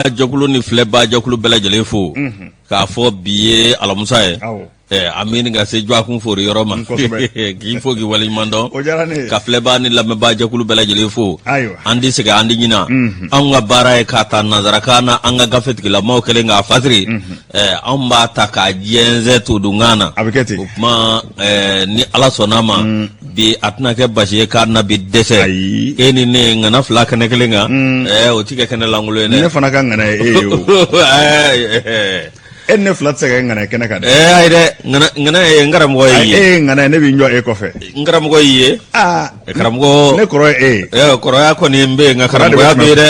Jɛkulu ni filɛbaa jɛkulu bɛɛ lajɛlen fo k'a fɔ bi ye alamisa ye. An bɛ ɲini ka se dɔgɔkun fori yɔrɔ ma, k'i fo k'i waleɲuman dɔn, ka filɛbaa ni lamɛnbaa jɛkulu bɛɛ lajɛlen fo. An tɛ sɛgɛn, an tɛ ɲina. Anw ka baara ye k'a ta nansarakan na, an ka gafe tigilamaw kɛlen k'a fasiri, anw b'a ta k'a jɛnsɛn todunkan na. A bɛ kɛ ten. O tuma, ni Ala sɔnna a ma, bi a tɛna kɛ basi ye k'a na bi dɛsɛ. Ayi. E ni ne ŋana fila kɛnɛ kelen kan, o ti kɛ kɛnɛ lankolon ye dɛ. Ne fana ka ŋana ye e ye o. E ni ne fila tɛ se ka kɛ ŋana ye kɛnɛ kan dɛ. Ayi dɛ, ŋana ye n karamɔgɔ ye. E ye ŋana ye, ne b'i jɔ e kɔfɛ. N karamɔgɔ y'i ye. Aa. Karamɔgɔ. Ne kɔrɔ ye e ye. Kɔrɔya kɔni n bɛ yen, nka karamɔgɔya bɛ yen dɛ.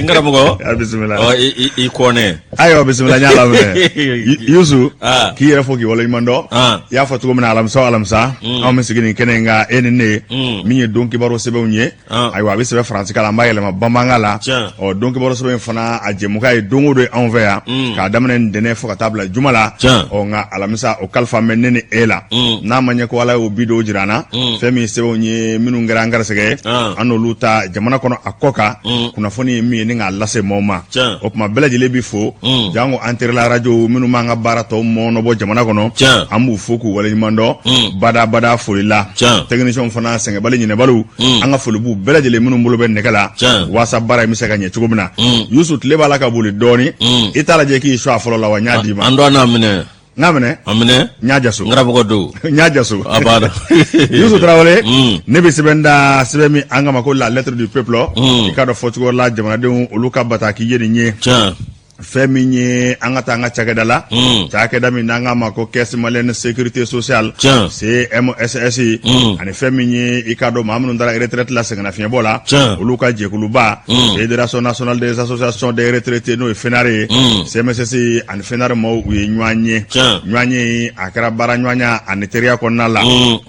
N karamɔgɔ. A bisimila. Ɔ, i kɔnɛ. Ayiwa, bisimila, n y'a laminɛ. Yusu, Ah. k'i yɛrɛ fo k'i waleɲuman dɔn. Ah. I y'a fɔ cogo min na, alamisa o alamisa, anw bɛ sigi nin kɛnɛ in kan, e ni ne, min ye don kibaru sɛbɛnw ye. Ah. Ayiwa, a bɛ sɛbɛn faransikan la, an b'a yɛlɛma bamanankan la. Tiɲɛ. Ɔ, don kibaru sɛbɛn in fana, a jɛmukan ye don o don ye anw fɛ yan, k'a daminɛ ntɛnɛn fo ka taa bila juma la. Tiɲɛ. Ɔ, nka alamisa o kalifa bɛ ne ni e la. N'a ma ɲɛ ko Ala y'o bi dɔw jira an na, fɛn min ye sɛbɛnw ye minnu kɛra an garisɛgɛ ye, an n'olu ta jamana kɔnɔ a kɔ kan, kunnafoni ye min ye ni k'a lase maaw ma. Tiɲɛ. O tuma, bɛɛ lajɛlen bi fo, janko an terila arajo minnu b'an ka baara tɔw mɔɔnɔbɔ jamana kɔnɔ. Tiɲɛ. An b'u fo k'u waleɲuman dɔn badabada foli la. Tiɲɛ. Techniciens fana, sɛgɛnbali ɲinɛbaliw, an ka foli b'u bɛɛ lajɛlen minnu bolo bɛ nɛgɛ la, Tiɲɛ. waasa baara in bɛ se ka ɲɛ cogo min na. Yusu, tile b'a la ka boli dɔɔni, i t'a lajɛ k'i su a fɔlɔ la wa? N y'a d'i ma. An dɔn n'a minɛ. N k'a minɛ. A minɛ. N y'a jaso. N karamɔgɔ don. N y'a jaso. A banna. Yusu Tarawele, ne bɛ sɛbɛn da, sɛbɛn min an kama ko La Lettre du Peuple. I k'a dɔn fɔcogo la, jamanadenw olu ka bataki ye nin ye. Fɛn min ye an ka taa an ka cakɛda la, cakɛda min n'an k'a ma ko Caisse malienne sécurité sociale, CMSS, ani fɛn min ye, i k'a dɔn, maa minnu taara retraite la, sɛgɛnnafiɲɛbɔ la, olu ka jɛkuluba, Fédération nationale des associations des retraités, n'o ye FENAR ye. CMSS ani FENAR maaw, u ye ɲɔgɔn ye. Ɲɔgɔn ye, a kɛra baara ɲɔgɔnya ani teriya kɔnɔna la.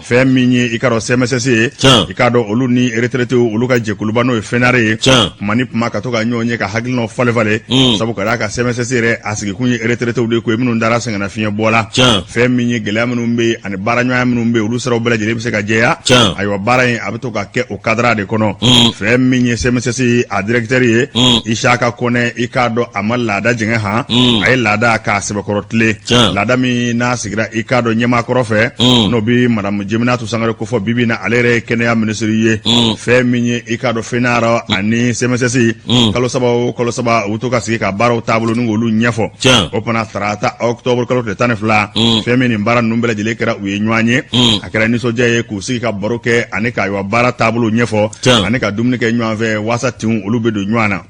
Fɛn min ye, i k'a dɔn, CMSS ye, i k'a dɔn, olu ni retraités olu ka jɛkuluba, n'o ye FENAR ye, kuma ni kuma ka to ka ɲɔgɔn ye ka hakilinaw falen falen, sabu ka d'a kan CMSS yɛrɛ a sigikun ye retraités de ko ye minnu dara sɛgɛnnafiɲɛ bɔ la. Fɛn min ye gɛlɛya minnu bɛ yen ani baara ɲɔgɔnya minnu bɛ yen, olu siraw bɛɛ lajɛlen bɛ se ka jɛya. Ayiwa, baara in a bɛ to ka kɛ o cadre de kɔnɔ. Fɛn min ye CMSS a directeur ye, Isaka Kɔnɛ, i k'a dɔn, a ma laada jɛngɛ han, a ye laada k'a sɛbɛkɔrɔ tilen. Laada min n'a sigira, i k'a dɔn, ɲɛmaa kɔrɔ fɛ, n'o bi madame Jeminatu Sangare kofɔ bi bi na, ale yɛrɛ ye kɛnɛya minisiri ye. Fɛn min ye, i k'a dɔn, FENAR ani CMSS, kalo 3 o kalo 3, u bɛ to ka sigi ka baaraw taabolo ni k'olu ɲɛfɔ. O fana tarata octobre kalo tile 12, fɛn min nin baara ninnu bɛɛ lajɛlen kɛra, u ye ɲɔgɔn ye. A kɛra nisɔndiya ye k'u sigi ka baro kɛ ani ka, ayiwa, baara taabolo ɲɛfɔ ani ka dumuni kɛ ɲɔgɔn fɛ waasa tinw olu bɛ don ɲɔgɔn na.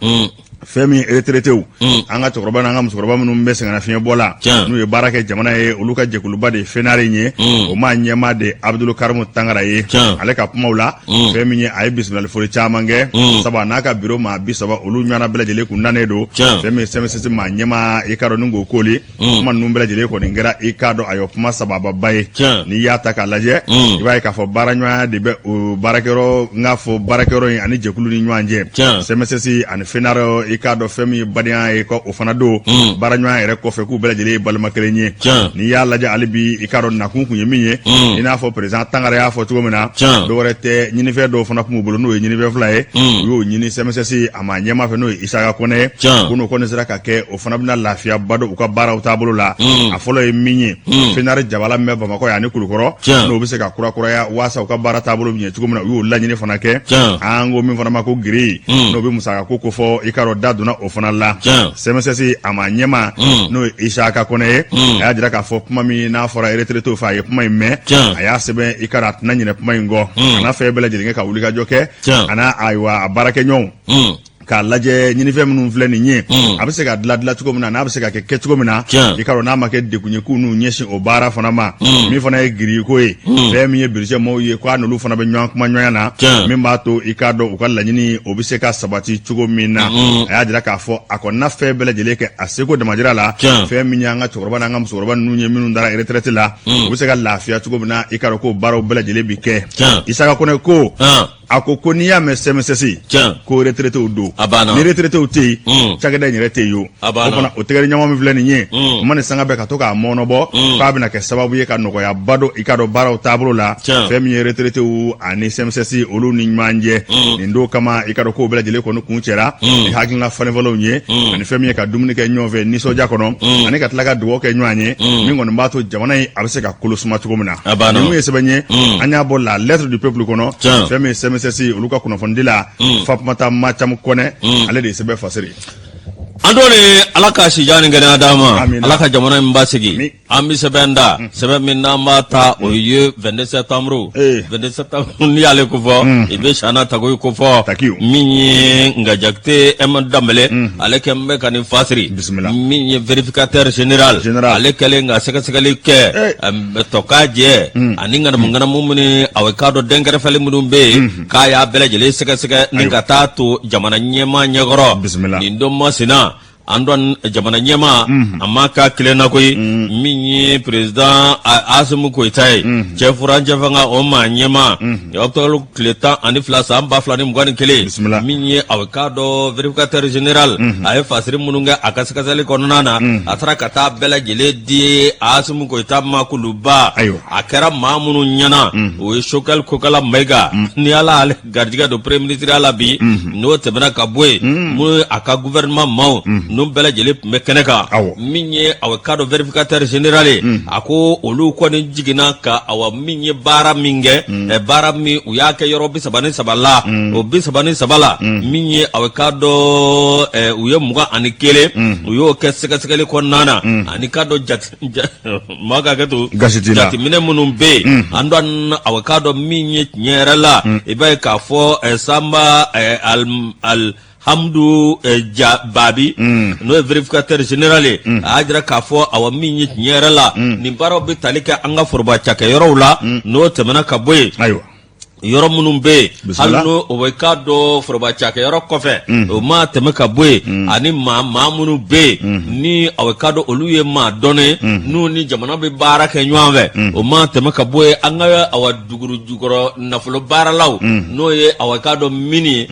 Fɛn min retraitéw, an ka cɛkɔrɔba n'an ka musokɔrɔba minnu bɛ sɛgɛnnafiɲɛ bɔ la, n'u ye baara kɛ jamana ye, olu ka jɛkuluba de ye FENAR in ye. O maa ɲɛmaa de Abudulu Karimu Tangara ye. Ale ka kumaw la, fɛn min ye, a ye bisimilali foli caman kɛ, sabu a n'a ka biro maa 30, olu ɲɔgɔnna bɛɛ lajɛlen kun nanen don. Fɛn min ye CMSS maa ɲɛmaa, i k'a dɔn, ni k'o koli kuma ninnu bɛɛ lajɛlen kɔni kɛra, i k'a dɔn, ayiwa, kuma sabababa ye. N'i y'a ta k'a lajɛ, i b'a ye k'a fɔ baaraɲɔgɔnya de bɛ o baarakɛyɔrɔ, n k'a fɔ baarakɛyɔrɔ in ani jɛkulu ni ɲɔgɔn cɛ, CMSS ani FENAR. I k'a dɔn, fɛn min ye badenya ye, ko o fana don baaraɲɔgɔnya yɛrɛ kɔfɛ, k'u bɛɛ lajɛlen ye balima kelen ye. N'i y'a lajɛ hali bi, i k'a dɔn, nakun kun ye min ye, i n'a fɔ président Tangara y'a fɔ cogo min na, dɔwɛrɛ tɛ, ɲinifɛn dɔw fana tun b'u bolo, n'o ye ɲinifɛn fila ye, u y'o ɲini CMSS a maa ɲɛmaa fɛ, n'o ye Isaka Kɔnɛ ye, ko n'o kɔni sera ka kɛ, o fana bɛna lafiyaba don u ka baaraw taabolo la. A fɔlɔ ye min ye, FENAR jabala min bɛ Bamakɔ yan ani Kulukɔrɔ, n'o bɛ se ka kurakuraya waasa u ka baara taabolo bɛ ɲɛ cogo min na, u y'o laɲini fana kɛ. An ko min fana ma ko grille, n'o bɛ musaka ko kofɔ, i k'a dɔn, da donna o fana la. CMSS a maa ɲɛmaa, n'o ye Isaka Kɔnɛ ye, a y'a jira k'a fɔ kuma min n'a fɔra retraitéw fɛ, a ye kuma in mɛn, a y'a sɛbɛn, i k'a dɔn, a tɛna ɲinɛ kuma in kɔ, a n'a fɛn bɛɛ lajɛlen kɛ ka wulikajɔ kɛ a n'a, ayiwa, a baarakɛɲɔgɔnw k'a lajɛ ɲinifɛn minnu filɛ nin ye, a bɛ se ka dilan dilan cogo min na, n'a bɛ se ka kɛ kɛ cogo min na, i k'a dɔn, n'a ma kɛ degun ye, k'u n'u ɲɛsin o baara fana ma. Min fana ye grille ko ye, fɛn min ye budget maaw ye, k'a n'olu fana bɛ ɲɔgɔn kuma ɲɔgɔnya na, min b'a to, i k'a dɔn, u ka laɲini o bɛ se ka sabati cogo min na. A y'a jira k'a fɔ a kɔni na fɛn bɛɛ lajɛlen kɛ a seko damajira la. Fɛn min y'an ka cɛkɔrɔba n'an ka musokɔrɔba ninnu ye, minnu taara retraite la, u bɛ se ka lafiya cogo min na, i k'a dɔn k'o baaraw bɛɛ lajɛlen bi kɛ. Isaka Kɔnɛ ko. A ko ko n'i y'a mɛn CMSS, ko retraitéw don. A banna. Ni retraitéw tɛ yen, cakɛda in yɛrɛ tɛ yen. A banna. O fana, o tɛgɛ ɲɔgɔn min filɛ nin ye, o ma nin sanga bɛɛ ka to k'a mɔɔnɔbɔ, k'a bɛna kɛ sababu ye ka nɔgɔyaba don, i k'a dɔn, baaraw taabolo la. Fɛn min ye retraitéw ani CMSS olu ni ɲɔgɔn cɛ, nin don kama, i k'a dɔn k'o bɛɛ lajɛlen kɔni kun cɛra ni hakilina falenfalenw ye, ani fɛn min ye ka dumuni kɛ ɲɔgɔn fɛ nisɔndiya kɔnɔ, ani ka tila ka dugawu kɛ ɲɔgɔn ye, min kɔni b'a to jamana in a bɛ se ka kolo suma cogo min na. A banna. Nin kun ye sɛbɛn ye, an y'a bɔ La Lettre du Peuple kɔnɔ. Fɛn min ye CMSS olu ka kunnafonidila Fatumata Macamu Kɔnɛ, ale de ye sɛbɛn fasiri. An dɔ ni Ala ka sijan ni kɛnɛya d'an ma. Amina. Ala ka jamana in basigi. Ami. An bɛ sɛbɛn da, sɛbɛn min n'an b'a ta, o ye 22 septembre. 22 septembre, n'i y'ale kofɔ, i bɛ Sana Tagoyi kofɔ. Takiw. Min ye Nka Jakite M Danbɛlɛ, ale kɛlen bɛ ka nin fasiri. Bisimila. Min ye vérificateur général, Général. ale kɛlen ka sɛgɛsɛgɛli kɛ, tɔ k'a jɛ ani ŋanamu ŋanamu minnu, a k'a dɔn dɛnkɛrɛfɛli minnu bɛ yen, k'a y'a bɛɛ lajɛlen sɛgɛsɛgɛ ni ka taa to jamana ɲɛmaa ɲɛkɔrɔ. Bisimila. Nin don masina, an dɔn jamana ɲɛmaa, a ma ka kelenna koyi, min ye président Asimu Koyita ye, cɛ furancɛ fanga o maa ɲɛmaa, octobre tile 12 san 2021. Bisimila. Min ye a k'a dɔn vérificateur général, a ye fasiri minnu kɛ a ka sɛgɛsɛgɛli kɔnɔna na, a taara ka taa bɛɛ lajɛlen di Asimu Koyita ma Kuluba. Ayiwa. A kɛra maa minnu ɲɛna, o ye Sogɛli Kokala Mayiga, ni Ala y'ale garijɛgɛ don premier ministre la bi, n'o tɛmɛna ka bɔ yen, minnu ye a ka gouvernement maaw, ninnu bɛɛ lajɛlen tun bɛ kɛnɛ kan. Min ye awa k'a dɔn vérificateur général ye, a ko olu kɔni jiginna ka awa min ye baara min kɛ, baara min u y'a kɛ yɔrɔ 33 la, o 33 la, min ye awa k'a dɔn u ye 21, u y'o kɛ sɛgɛsɛgɛli kɔnɔna na, ani k'a dɔn jate maa ka kɛ to Gasi t'i la. Jateminɛ minnu bɛ yen, an dɔn awa k'a dɔn min ye tiɲɛ yɛrɛ la, i b'a ye k'a fɔ Sanba Alhamdu Ja Babi, n'o ye vérificateur général ye, a y'a jira k'a fɔ awa min ye tiɲɛ yɛrɛ la, nin baaraw bɛ tali kɛ an ka foroba cakɛyɔrɔw la. N'o tɛmɛna ka bɔ yen, yɔrɔ minnu bɛ yen, hali n'o o bɛ k'a dɔn foroba cakɛyɔrɔ kɔfɛ, o ma tɛmɛ ka bɔ yen, ani maa maa minnu bɛ yen ni a bɛ k'a dɔn olu ye maa dɔnnen n'u ni jamana bɛ baara kɛ ɲɔgɔn fɛ, o ma tɛmɛ ka bɔ yen, an ka awa dugu jukɔrɔ nafolo baaralaw, n'o ye awa k'a dɔn mine ye,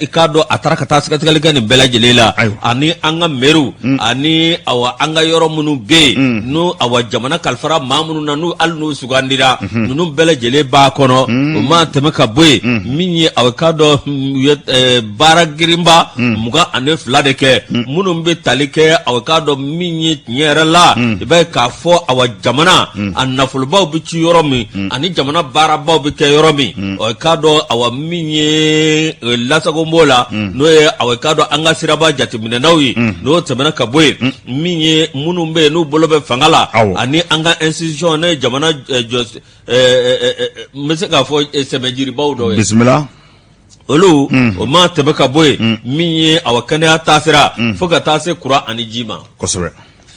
i k'a dɔn a taara ka taa sɛgɛsɛgɛli kɛ nin bɛɛ lajɛlen la, ani an ka mɛriw, ani awa an ka yɔrɔ minnu bɛ yen n'o awa jamana kalifara maa minnu na, n'u hali n'u sugandira, ninnu bɛɛ lajɛlen b'a kɔnɔ. O ma tɛmɛ ka bɔ yen, min ye awa k'a dɔn u ye baara girinba 22 de kɛ, minnu bɛ tali kɛ awa k'a dɔn min ye tiɲɛ yɛrɛ la, i b'a ye k'a fɔ awa jamana a nafolobaw bɛ ci yɔrɔ min, ani jamana baarabaw bɛ kɛ yɔrɔ min, o k'a dɔn awa min ye lasago b'o la, n'o ye awa k'a dɔn an ka siraba jateminɛnaw ye. N'o tɛmɛna ka bɔ yen, min ye minnu bɛ yen n'u bolo bɛ fanga la, ani an ka institution, n'o ye jamana jɔ, n bɛ se k'a fɔ sɛbɛnjiribaw dɔ ye. Bisimila. Olu, o ma tɛmɛ ka bɔ yen, min ye awa kɛnɛya taasira, fo ka taa se kuran ani ji ma.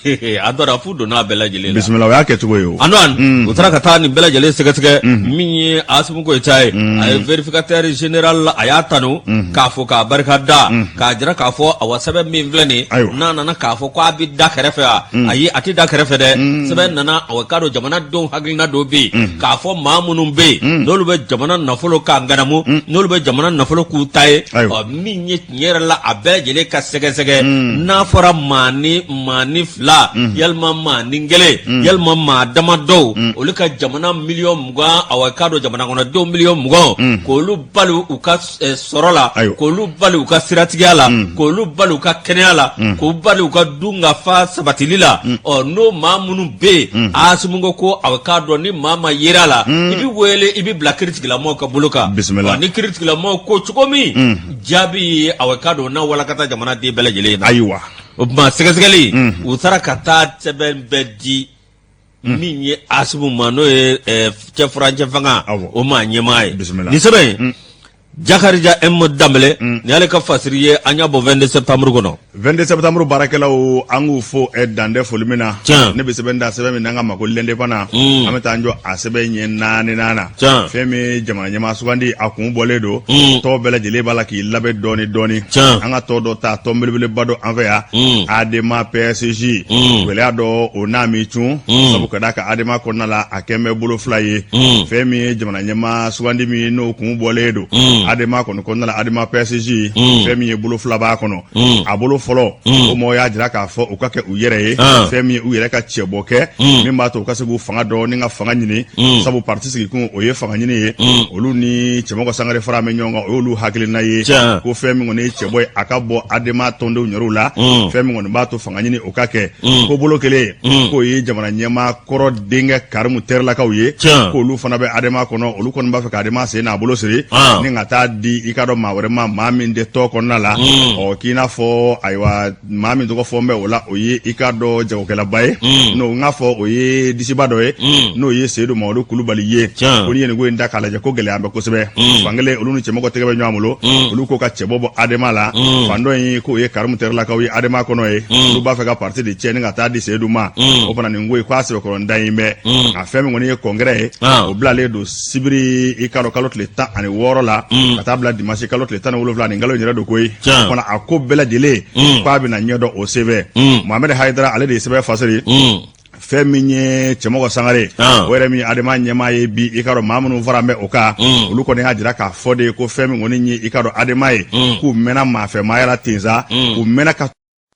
A dɔra fu donna a bɛɛ lajɛlen la. Bisimila, o y'a kɛcogo ye o. Antoine, u taara ka taa nin bɛɛ lajɛlen sɛgɛsɛgɛ. Min ye Asimu Goyita ye, a ye vérificateur général, a y'a tanu k'a fɔ k'a barika da, k'a jira k'a fɔ awa sɛbɛn min filɛ nin, n'a nana k'a fɔ k'a bɛ da kɛrɛfɛ wa, ayi, a tɛ da kɛrɛfɛ dɛ. Sɛbɛn nana, awa k'a dɔn jamanadenw hakilina dɔ bɛ yen k'a fɔ maa minnu bɛ yen n'olu bɛ jamana nafolo k'a ŋanamu, n'olu bɛ jamana nafolo k'u ta ye, min ye tiɲɛ yɛrɛ la, a bɛɛ lajɛlen ka sɛgɛsɛgɛ. N'a fɔra maa ni maa ni fila, yalima maa ni kelen, yalima maa damadɔw, olu ka jamana miliyɔn 20, awa k'a dɔn jamana kɔnɔdenw miliyɔn 20, k'olu bali u ka sɔrɔ la, k'olu bali u ka siratigiya la, k'olu bali u ka kɛnɛya la, k'u bali u ka dunkafa sabatili la, ɔ n'o maa minnu bɛ yen, Asimu ko awa k'a dɔn ni maa ma yera la, i bɛ wele, i bɛ bila kiiritigilamaw ka bolo kan. Bisimila. Ni kiiritigilamaw ko cogo min, jaabi ye awa k'a dɔn n'a walakata jamanaden bɛɛ lajɛlen na. Ayiwa. O tuma sɛgɛsɛgɛli, u taara ka taa sɛbɛn bɛɛ di min ye Asimu ma, n'o ye cɛ furancɛ fanga o maa ɲɛmaa ye. Bisimila. Nin sɛbɛn in, Jakarija M Danbɛlɛ, nin y'ale ka fasiri ye, an y'a bɔ 22 septembre kɔnɔ. 22 septembre baarakɛlaw, an k'u fo dan tɛ foli min na. Ne bɛ sɛbɛn da, sɛbɛn min n'an k'a ma ko L'Indépendant. An bɛ taa an jɔ a sɛbɛn ɲɛ naaninan na. Fɛn min ye jamana ɲɛmaa sugandi, a kun bɔlen don, tɔn bɛɛ lajɛlen b'a la k'i labɛn dɔɔni dɔɔni. An ka tɔn dɔ ta, tɔn belebeleba dɔ an fɛ yan, ADEMA PSG. Gɛlɛya dɔ o n'a mi cun, sabu ka d'a kan ADEMA kɔnɔna la, a kɛn bɛ bolo fila ye. Fɛn min ye jamana ɲɛmaa sugandi min n'o kun bɔlen don, Adema kɔni kɔnɔna la, Adema PSG, fɛn min ye bolo fila b'a kɔnɔ. A bolo fɔlɔ, o mɔgɔw y'a jira k'a fɔ u ka kɛ u yɛrɛ ye, fɛn min ye u yɛrɛ ka cɛbɔ kɛ, min b'a to u ka se k'u fanga dɔn ni ka fanga ɲini, sabu parti sigikun o ye fanga ɲini ye. Olu ni Cɛmɔgɔ Sangare fara bɛ ɲɔgɔn kan, o y'olu hakilina ye ko fɛn min kɔni ye cɛbɔ ye, a ka bɔ Adema tɔndenw yɛrɛw la, fɛn min kɔni b'a to fanga ɲini o ka kɛ. Ko bolo kelen, k'o ye jamana ɲɛmaa kɔrɔ denkɛ Karimu Terelakaw ye, k'olu fana bɛ Adema kɔnɔ. Olu kɔni b'a fɛ ka Adema sen n'a bolo siri ni ka taa di i ka dɔn maa wɛrɛ ma, maa min tɛ tɔn kɔnɔna la. Ɔ, k'i n'a fɔ ayiwa, maa min tɔgɔ fɔ bɛ o la, o ye i ka dɔn jagokɛlaba ye, n'o n k'a fɔ o ye disiba dɔ ye, n'o ye Seyidu Mamadu Kulubali ye. Ko n'i ye nin ko in ta k'a lajɛ, ko gɛlɛya bɛ kosɛbɛ. Fankelen, olu ni Cɛmɔgɔ tɛgɛ bɛ ɲɔgɔn bolo, olu ko ka cɛbɔ bɔ Adema la. Fan dɔ in, k'o ye Karimu Terelakaw ye Adema kɔnɔ ye, olu b'a fɛ ka parti de cɛ ni ka taa di Seyidu ma. O fana nin ko ye k'a sɛbɛkɔrɔ da in bɛ nka fɛn min kɔni ye congrès ye, o bilalen don sibiri, i ka dɔn, kalo tile 16 la, ka taa bila dimanche kalo tile 17, nin kalo in yɛrɛ don koyi. O fana a ko bɛɛ lajɛlen k'a bɛna ɲɛdɔn o senfɛ. Mohamed Hayidara, ale de ye sɛbɛn fasiri. Fɛn min ye Cɛmɔgɔ Sangare, o yɛrɛ min Adema ɲɛmaa ye bi, i ka dɔn maa minnu fara bɛ o kan, olu kɔni y'a jira k'a fɔ de ko fɛn min kɔni ye i ka dɔn Adema ye, k'u mɛnna maafɛ maaya la ten sa, u mɛnna ka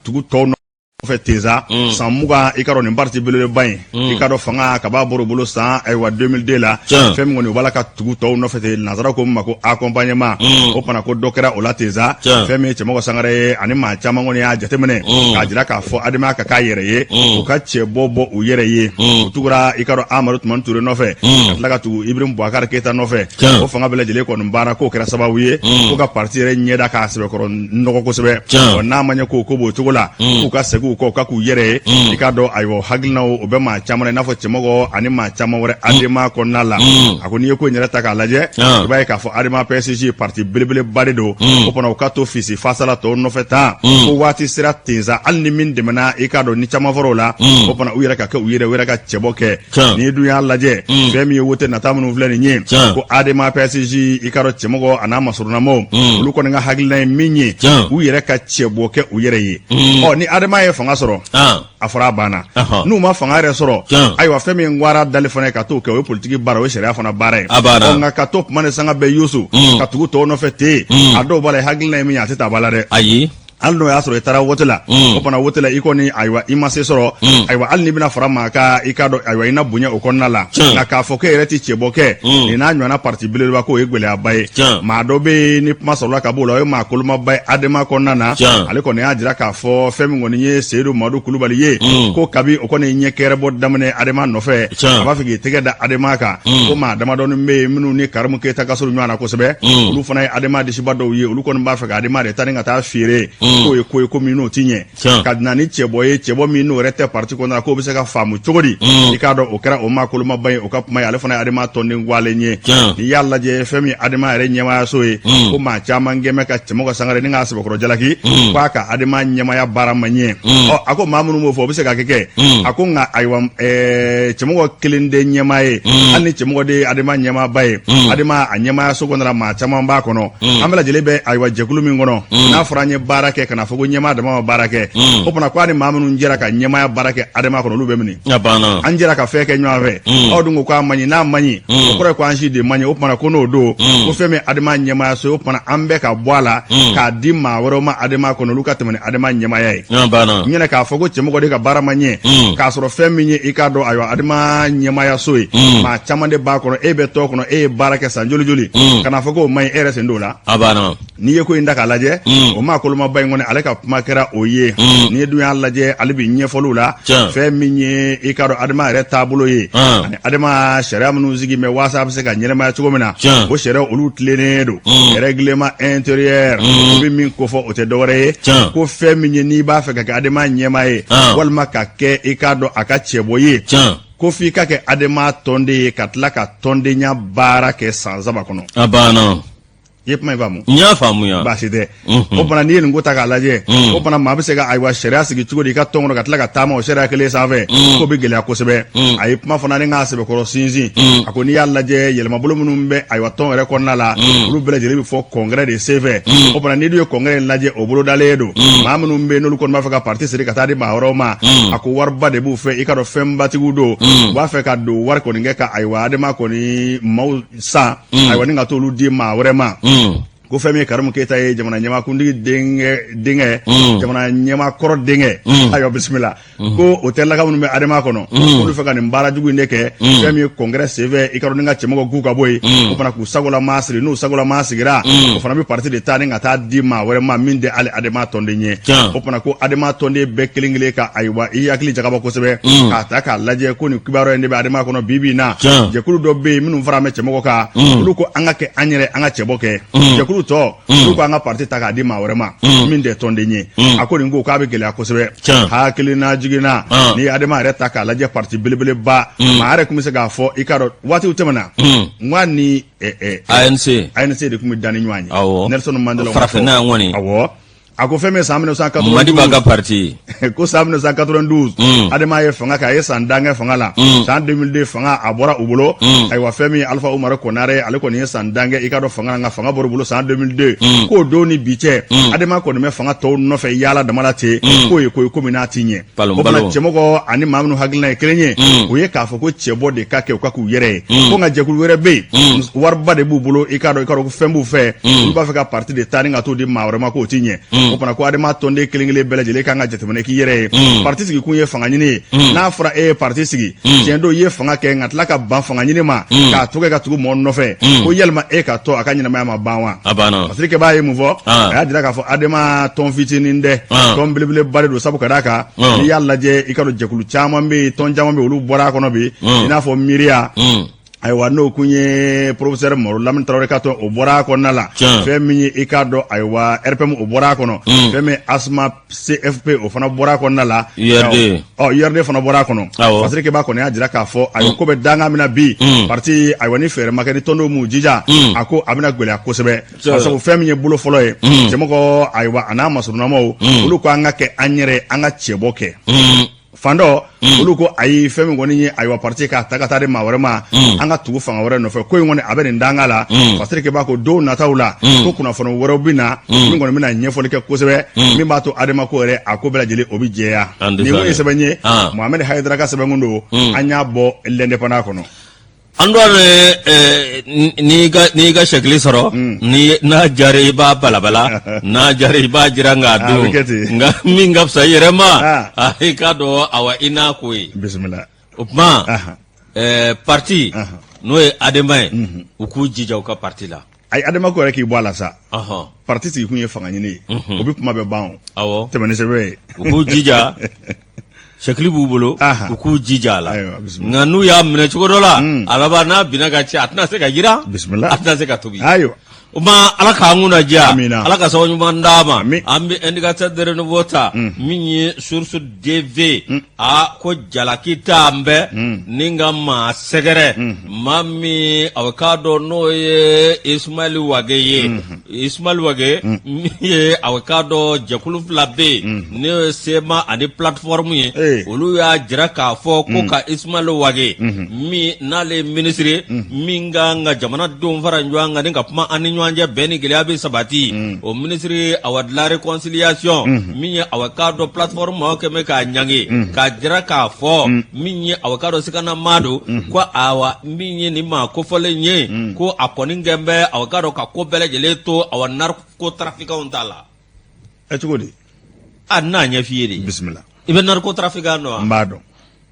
tugu tɔw nɔfɛ ten sa san 20. I ka dɔn nin parti belebeleba in, i ka dɔn fanga ka b'a bɔr'u bolo san ayiwa 2002 la, fɛn min kɔni u b'a la ka tugu tɔw nɔfɛ ten, nansara ko min ma ko accompagnement, o fana ko dɔ kɛra o la ten sa. Fɛn min ye Cɛmɔgɔ Sangare ye ani maa caman kɔni y'a jateminɛ k'a jira k'a fɔ Adema ka k'a yɛrɛ ye, u ka cɛbɔ bɔ u yɛrɛ ye. U tugura i ka dɔn Amadu Tumani Ture nɔfɛ, ka tila ka tugu Ibrahim Boubacar Keita nɔfɛ. O fanga bɛɛ lajɛlen kɔni baara k'o kɛra sababu ye ko ka parti yɛrɛ ɲɛda k'a sɛbɛkɔrɔ nɔgɔ kosɛbɛ. N'a ma ɲɛ ko ko b'o cogo la, k'u ka segin u kɔ, ka k'u yɛrɛ ye. I k'a dɔn ayiwa, hakilinaw o bɛ maa caman na, i n'a fɔ Cɛmɔgɔ ani maa caman wɛrɛ Adema kɔnɔna la. A ko n'i ye ko in yɛrɛ ta k'a lajɛ, i b'a ye k'a fɔ Adema PSG parti belebeleba de don. O fana u ka to fisi fasala tɔw nɔfɛ tan, ko waati sera ten sa, hali ni min dɛmɛna, i k'a dɔn ni caman fɔra o la, o fana u yɛrɛ ka kɛ u yɛrɛ, u yɛrɛ ka cɛbɔ kɛ. N'i dun y'a lajɛ, fɛn min ye wote nata minnu filɛ nin ye, ko Adema PSG, i k'a dɔn Cɛmɔgɔ a n'a masurunamaw, olu kɔni ka hakilina ye min ye, u yɛrɛ ka cɛbɔ kɛ u yɛrɛ ye. Ɔ, ni Adema ye fanga sɔrɔ, a fɔra a banna. N'u ma fanga yɛrɛ sɔrɔ, ayiwa, fɛn min wara dali fana ye ka t'o kɛ, o ye politiki baara, o ye sariya fana baara ye. Nka ka to kuma ni sanga bɛɛ yusu ka tugu tɔw nɔfɛ ten, a dɔw b'a la, hakilina ye min ye, a tɛ taa ba la dɛ. Ayi. Hali n'o y'a sɔrɔ i taara wote la, o fana wote la, i kɔni ayiwa i ma se sɔrɔ, ayiwa, hali n'i bɛna fara maa kan, i k'a dɔn ayiwa i na bonya o kɔnɔna la. Nka k'a fɔ k'e yɛrɛ tɛ cɛbɔ kɛ, nin n'a ɲɔgɔnna parti belebeleba, k'o ye gɛlɛyaba ye. Maa dɔ bɛ yen ni kuma sɔrɔla ka b'o la, o ye maa kolomaba ye Adema kɔnɔna na. Ale kɔni y'a jira k'a fɔ fɛn min kɔni ye Seyidu Mamadu Kulubali ye, ko kabi o kɔni ɲɛ kɛrɛbɔ daminɛ Adema nɔfɛ, a b'a fɛ k'i tɛgɛ da Adema kan, ko maa damadɔni bɛ yen minnu ni Karimu Keyita ka surun ɲɔgɔn na kosɛbɛ, olu fana ye Adema disiba dɔw ye, olu kɔni b'a fɛ ka Adema de ta ni ka taa feere. K'o ye ko ye ko min n'o ti ɲɛ ka na ni cɛbɔ ye, cɛbɔ min n'o yɛrɛ tɛ parti kɔnɔna la, k'o bɛ se ka faamu cogo di? I k'a dɔn o kɛra o maa kolomaba ye, o ka kuma ye. Ale fana ye Adema tɔnden gwalen ye. N'i y'a lajɛ, fɛn min Adema yɛrɛ ɲɛmaayaso ye, ko maa caman kɛn bɛ ka Cɛmɔgɔ Sangare ni k'a sɛbɛkɔrɔ jalaki k'a ka Adema ɲɛmaaya baara ma ɲɛ. Ɔ, a ko maa minnu b'o fɔ, o bɛ se ka kɛ. A ko nka ayiwa, Cɛmɔgɔ kelen tɛ ɲɛmaa ye. Hali ni Cɛmɔgɔ de ye Adema ɲɛmaaba ye, Adema a ɲɛmaayaso kɔnɔna la, maa caman b'a kɔnɔ. An bɛɛ lajɛlen bɛ ayiwa jɛkulu min kɔnɔ, n'a fɔra an ye baara kɛ, kana fɔ ko ɲɛmaa dama ma baara kɛ. O fana ko a ni maa minnu jɛra ka ɲɛmaaya baara kɛ Adema kɔnɔ, olu bɛ mini? An jɛra ka fɛn kɛ ɲɔgɔn fɛ. Aw dun ko k'a man ɲi. N'a man ɲi, o kɔrɔ ye ko an si de man ɲi. O tuma ko n'o don, ko fɛn min Adema ɲɛmaaya so, o tuma an bɛɛ ka bɔ a la k'a di maa wɛrɛw ma Adema kɔnɔ, olu ka tɛmɛ ni Adema ɲɛmaaya ye. N yɛrɛ k'a fɔ ko Cɛmɔgɔ de ka baara ma ɲɛ, k'a sɔrɔ fɛn min ye i k'a dɔn ayiwa Adema ɲɛmaaya so ye, maa caman de b'a kɔnɔ. E bɛ tɔn kɔnɔ, e ye baara kɛ san joli joli, kana fɔ k'o man ɲi, e yɛrɛ sen t'o la. N'i ye ko in ta k'a lajɛ, o maa kolomaba in kɔni, ale ka kuma kɛra o ye. N'i dun y'a lajɛ, ale bɛ ɲɛfɔliw la, fɛn min ye i k'a dɔn Adema yɛrɛ taabolo ye, ani Adema sariya minnu sigi bɛ waasa a bɛ se ka ɲɛnamaya cogo min na, o sariya olu tilennen don. Règlement intérieur o bɛ min kofɔ, o tɛ dɔwɛrɛ ye ko fɛn min ye n'i b'a fɛ ka kɛ Adema ɲɛmaa ye, walima ka kɛ i k'a dɔn a ka cɛbɔ ye, ko f'i ka kɛ Adema tɔnden ye, ka tila ka tɔndenya baara kɛ san 3 kɔnɔ. A banna. I ye kuma in faamu? N y'a faamuya. Baasi tɛ. O fana n'i ye nin ko ta k'a lajɛ, o fana maa bɛ se ka ayiwa sariya sigi cogo di i ka tɔn kɔnɔ, ka tila ka taama o sariya kelen sanfɛ? K'o bɛ gɛlɛya kosɛbɛ. A ye kuma fana ni k'a sɛbɛkɔrɔ sinsin. A ko n'i y'a lajɛ, yɛlɛmabolo minnu bɛ ayiwa tɔn yɛrɛ kɔnɔna la, olu bɛɛ lajɛlen bɛ fɔ congrès de senfɛ. O fana n'i dun ye congrès in lajɛ, o bolodalen don. Maa minnu bɛ yen n'olu kɔni b'a fɛ ka parti siri ka taa di maa wɛrɛw ma, a ko wariba de b'u fɛ, i k'a dɔn fɛnbatigiw don, u b'a fɛ ka don wari kɔni kɛ ka ayiwa Adema kɔni maaw san, ayiwa, ni ka t'olu di maa wɛrɛ ma. Ko fɛn min ye Karimu Keyita ye, jamana ɲɛmaakuntigi denkɛ, jamana ɲɛmaa kɔrɔ denkɛ, ayiwa bisimila, ko o tɛlaka minnu bɛ Adema kɔnɔ, olu fɛ ka nin baara jugu in de kɛ. Fɛn min ye congrès senfɛ, i ka dɔn ni ka cɛmɔgɔ k'u ka bɔ yen, o fana k'u sagola maa siri. N'u sagola maa sigira, o fana bɛ parti de ta ni ka taa di maa wɛrɛ ma min tɛ hali Adema tɔnden ye. O fana ko Adema tɔnden bɛɛ kelen kelen ka, ayiwa, i hakili jagabɔ kosɛbɛ k'a ta k'a lajɛ ko nin kibaruya in de bɛ Adema kɔnɔ bi bi in na. Jɛkulu dɔ bɛ yen minnu fara bɛ cɛmɔgɔ kan, olu ko an ka kɛ an yɛrɛ, an ka cɛbɔ kɛ. Jɛkulu tɔ, olu ko an ka parti ta k'a di maa wɛrɛ ma min tɛ tɔnden ye. A ko nin ko k'a bɛ gɛlɛya kosɛbɛ. Hakilina jiginna, n'i ye Adema yɛrɛ ta k'a lajɛ, parti belebeleba, maa yɛrɛ tun bɛ se k'a fɔ, i k'a dɔn waatiw tɛmɛna, n k'a ni ANC. ANC de tun bɛ da ni ɲɔgɔn ye, Nelson Mandela. Farafinna yan kɔni. Awɔ, a ko fɛn min san 1992, Madiba ka parti. Ko san 1992, Adema ye fanga kɛ, a ye san tan kɛ fanga la. San 2002, fanga a bɔra u bolo. Ayiwa, fɛn min ye Alpha Umaru Konare, ale kɔni ye san 10 kɛ, i ka dɔn, fanga la, nka fanga bɔra u bolo san 2002. K'o don ni bi cɛ, Adema kɔni bɛ fanga tɔw nɔfɛ yaala dama la ten. K'o ye ko ye ko min n'a ti ɲɛ. O fana, cɛmɔgɔ ani maa minnu hakilina ye kelen ye, o ye k'a fɔ ko cɛbɔ de ka kɛ, u ka k'u yɛrɛ ye. Ko nka jɛkulu wɛrɛ bɛ yen, wariba de b'u bolo, i k'a dɔn ko fɛn b'u fɛ, olu b'a fɛ ka parti de ta ni ka t'o di maa wɛrɛ ma, k'o ti ɲɛ. O fana ko Adema tɔnden kelen kelen bɛɛ lajɛlen kan ka jateminɛ k'i yɛrɛ ye. Parti sigi kun ye fanga ɲini ye. N'a fɔra e ye parti sigi, tiɲɛ don, i ye fanga kɛ, nka tila ka ban fanga ɲini ma k'a to kɛ ka tugu mɔgɔ nɔfɛ, ko yalima e ka tɔn a ka ɲɛnamaya ma ban wa? A banna. Fasiri Kɛba ye mun fɔ? A y'a jira k'a fɔ Adema tɔn fitinin tɛ, tɔn belebeleba de don. Sabu ka d'a kan, n'i y'a lajɛ, i ka dɔn jɛkulu caman bɛ yen, tɔn caman bɛ yen, olu bɔra a kɔnɔ bi, i n'a fɔ Miiriya. Ayiwa, n'o kun ye professeur Maro Lamini Tarawele ka tɔn, o bɔra a kɔnɔna la. Fɛn min ye, i k'a dɔn, ayiwa, RPM, o bɔra a kɔnɔ. Fɛn min ASMA CFP, o fana bɔra a kɔnɔna la. URD. Ɔ, URD fana bɔra a kɔnɔ. Fasiri Kɛba kɔni y'a jira k'a fɔ, ayiwa, ko bɛ danga min na bi, parti, ayiwa, ni fɛɛrɛ ma kɛ, ni tɔndenw m'u jija, a ko a bɛna gɛlɛya kosɛbɛ. Sabu fɛn min ye bolo fɔlɔ ye, cɛmɔgɔ, ayiwa, a n'a masurunamaw, olu ko an ka kɛ an yɛrɛ, an ka cɛbɔ kɛ. Fan dɔ, olu ko ayi, fɛn min kɔni ye, ayiwa, parti k'a ta ka taa di maa wɛrɛ ma, an ka tugu fanga wɛrɛ nɔfɛ. Ko in kɔni a bɛ nin danga la. Fasiri Kɛba ko don nataw la, ko kunnafoni wɛrɛw bɛ na min kɔni bɛna ɲɛfɔli kɛ kosɛbɛ, min b'a to Adema ko yɛrɛ a ko bɛɛ lajɛlen o bɛ jɛya. Nin kun ye sɛbɛn ye, Mohamed Hayidara ka sɛbɛnkun don, an y'a bɔ L'Indépendant kɔnɔ. Antoine, n'i ka sɛkili sɔrɔ, ni n'a diyara i b'a balabala, n'a diyara i b'a jira k'a dun, nka min ka fisa i yɛrɛ ma, i k'a dɔn, awa, i n'a ko ye. Bisimila. O tuma, parti n'o ye Adema ye, u k'u jija u ka parti la. Ayi, Adema ko yɛrɛ k'i bɔ a la sa. Parti sigi kun ye fanga ɲini ye, o bɛ kuma bɛ ban. Awɔ. Tɛmɛ ni sɛbɛn ye. U k'u jija, sɛkili b'u bolo, u k'u jija a la. Nka n'u y'a minɛ cogo dɔ la, a laban n'a binna ka ci, a tɛna se ka jira, bisimila, a tɛna se ka tobi. Ayiwa. O ma, Ala k'an kunna diya, Ala ka sababu ɲuman d'an ma. An bɛ Indicateur de renouveau ta, min ye Source DV. A ko jalaki t'an bɛɛ ni ka maa sɛgɛrɛ, maa min a k'a dɔn n'o ye Ismaël Wagué ye. Ismaël Wagué min ye, a k'a dɔn, jɛkulu fila bɛ yen, n'o ye CMA ani plateforme ye, olu y'a jira k'a fɔ ko ka Ismaël Wagué min n'ale ye minisiri min ka kan ka jamanadenw fara ɲɔgɔn kan ni ka kuma an ni ɲɔgɔn cɛ, bɛn ni kelenya bɛ sabati, o minisiri, awa, de la réconciliation, min ye, awa, k'a dɔn, plateforme maaw kɛlen bɛ k'a ɲangi, k'a jira k'a fɔ min ye, awa, k'a dɔn, sigana maa don, ko awa, min ye nin maa kofɔlen ye, ko a kɔni kɛn bɛ, awa, k'a dɔn, ka ko bɛɛ lajɛlen to, awa, narcotrafiquants ta la. Ɛ, cogo di? A n'a ɲɛf'i ye de. Bisimila. I bɛ narcotrafiquant dɔn wa? N b'a dɔn.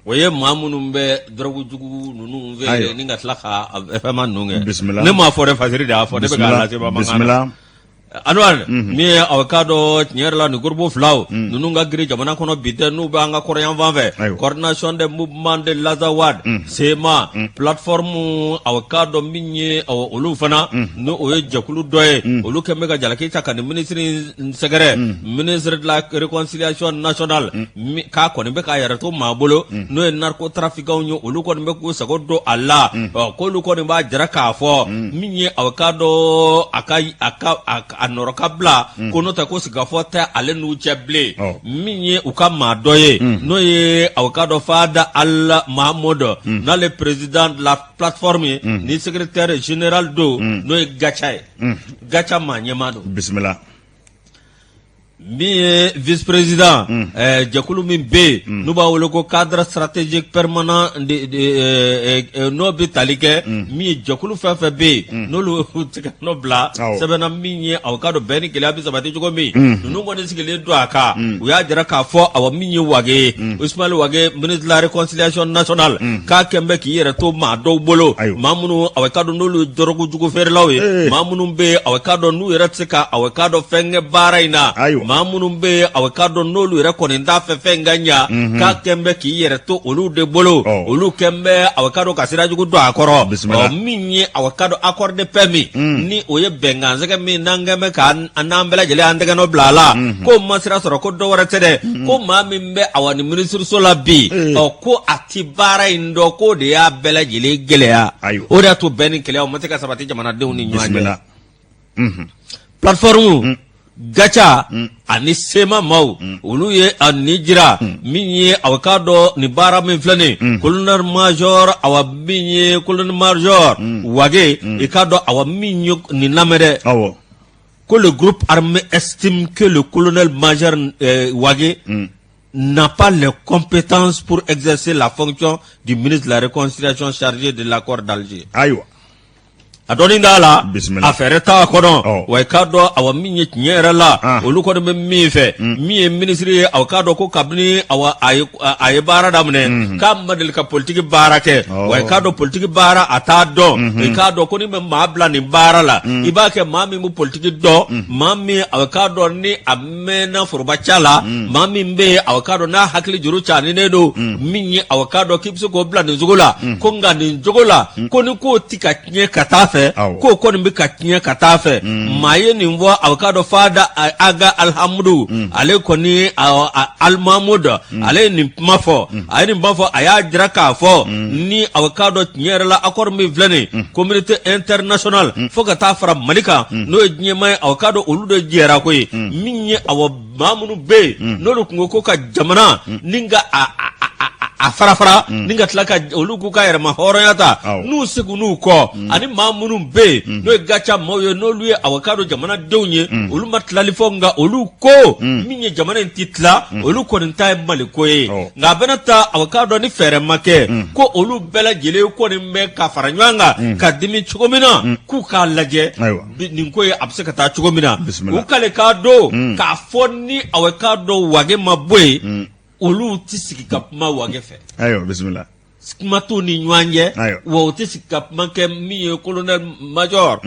O ye maa minnu bɛ dɔrɔgu jugu ninnu fɛ ni ka tila ka fɛnma ninnu kɛ. Bisimila. Ne m'a fɔ dɛ, Fasiri de y'a fɔ, ne bɛ k'a lase bamanankan na. Bisimila. Anwar, min ye, aw k'a dɔn, tiɲɛ yɛrɛ la, nin groupe filaw ninnu ka girin jamana kɔnɔ bi tɛ, n'u bɛ an ka kɔrɔnyanfan fɛ, Coordination des mouvements de l'Azawad, CMA, plateforme, aw k'a dɔn, min ye olu fana, n'o o ye jɛkulu dɔ ye, olu kɛlen bɛ ka jalaki ta ka nin minisiri sɛgɛrɛ, ministre de la réconciliation nationale, k'a kɔni bɛ k'a yɛrɛ to maa bolo, n'o ye narcotrafiquants ye, olu kɔni bɛ k'u sago don a la. K'olu kɔni b'a jira k'a fɔ min ye, aw k'a dɔn, a ka a ka a nɔrɔ ka bila, ko n'o tɛ ko sigikafɔ tɛ ale n'u cɛ bilen. Min ye u ka maa dɔ ye, n'o ye, aw k'a dɔn, Fada Al Mahamud, n'ale président de la plateforme ye, ni secrétaire général don, n'o ye Gaca ye, Gaca maa ɲɛmaa don. Bisimila. Min ye vice président jɛkulu min bɛ yen n'u b'a wele ko cadre stratégique permanent n'o bɛ tali kɛ min ye jɛkulu fɛn fɛn bɛ yen n'olu tɛgɛ nɔ bila sɛbɛn na min ye aw k'a dɔn bɛn ni kelenya bɛ sabati cogo min ninnu kɔni sigilen don a kan u y'a jira k'a fɔ awa min ye Wage ye Ismaël Wage ministre de la réconciliation nationale k'a kɛn bɛ k'i yɛrɛ to maa dɔw bolo maa minnu aw k'a dɔn n'olu ye dɔrɔgu jugu feerelaw ye maa minnu bɛ yen aw k'a dɔn n'u yɛrɛ tɛ se ka aw k'a dɔn fɛn kɛ baara in na maa minnu bɛ yen aw k'a dɔn n'olu yɛrɛ kɔni t'a fɛ fɛn ka ɲa mhm. k'a kɛn bɛ k'i yɛrɛ to olu de bolo olu kɛn bɛ aw k'a dɔn ka sira jugu don a kɔrɔ min ye aw k'a dɔn accord de paix min mm. ni o ye bɛnkansɛgɛ min n'an kɛn bɛ ka n'an bɛɛ lajɛlen an tɛgɛ nɔ bila a la mhm. k'o ma sira sɔrɔ ko dɔ wɛrɛ tɛ dɛ mhm. ko maa min bɛ awa ni minisiriso la bi ɔ ko a ti baara in dɔn k'o de y'a bɛɛ lajɛlen gɛlɛya o de y'a to bɛn ni kelenya o ma se ka sabati jamanadenw ni ɲɔgɔn cɛ. Plateforme mm. GATIA mm. ani CMA maaw mm. olu ye a nin jira min ye aw k'a dɔn nin baara min filɛ nin colonel major awa min ye colonel major Wage i k'a dɔn awa min ye nin lamɛn dɛ ko le groupe armé estime que le colonel major euh, Wage n'a pas les compétences pour exercer la fonction du ministre de la Réconciliation chargé de l'accord d'Alger. Ayiwa. A dɔnni t'a la a fɛɛrɛ t'a kɔnɔ wa i k'a dɔn awa min ye tiɲɛ yɛrɛ la ah. olu kɔni bɛ min fɛ mm. min ye minisiri ye aw k'a dɔn ko kabini awa a ye baara daminɛ mm-hmm. k'a ma deli ka politiki baara kɛ wa i k'a dɔn politiki baara a t'a dɔn mm-hmm. i k'a dɔn ko n'i bɛ maa bila nin baara la mm. i b'a kɛ maa min bɛ politiki dɔn mm. maa min aw k'a dɔn ni a mɛnna foroba ca la mm. maa min bɛ yen aw k'a dɔn n'a hakili juru caaninen don mm. min ye aw k'a dɔn k'i bɛ se k'o bila nin cogo la mm. ko nka nin cogo la ko ni kow ti ka tiɲɛ ka taa fɛ k'o kɔni bɛ ka tiɲɛ ka taa fɛ maa ye nin fɔ aw k'a dɔn Fada Ag Alhamudu ale kɔni Alimamudu ale ye nin kuma fɔ a ye nin kuma fɔ a y'a jira k'a fɔ ni aw k'a dɔn tiɲɛ yɛrɛ la accord min filɛ nin communauté internationale fo ka taa fara Mali kan n'o ye diɲɛmaa ye aw k'a dɔn olu de jɛra ko ye min ye awa maa minnu bɛ yen n'olu tun ko ko ka jamana ni ka a fara fara ni ka tila ka olu k'u ka yɛrɛma hɔrɔnya ta n'u seginn'u kɔ ani maa minnu bɛ yen n'o ye GATIA maaw ye n'olu ye aw k'a dɔn jamanadenw ye olu ma tilali fɔ nka olu ko min ye jamana in tɛ tila olu kɔni ta ye Mali ko ye nka a bɛna taa aw k'a dɔn ni fɛɛrɛ ma kɛ ko olu bɛɛ lajɛlen kɔni bɛ ka fara ɲɔgɔn kan ka dimi cogo min na k'u k'a lajɛ nin ko ye a bɛ se ka taa cogo min na u kale k'a don k'a fɔ ni aw k'a dɔn Wage ma bɔ yen olu tɛ sigi ka kuma Wage fɛ ayiwa bisimila kuma t'u ni ɲɔgɔn cɛ wa u tɛ sigi ka kuma kɛ min ye colonel major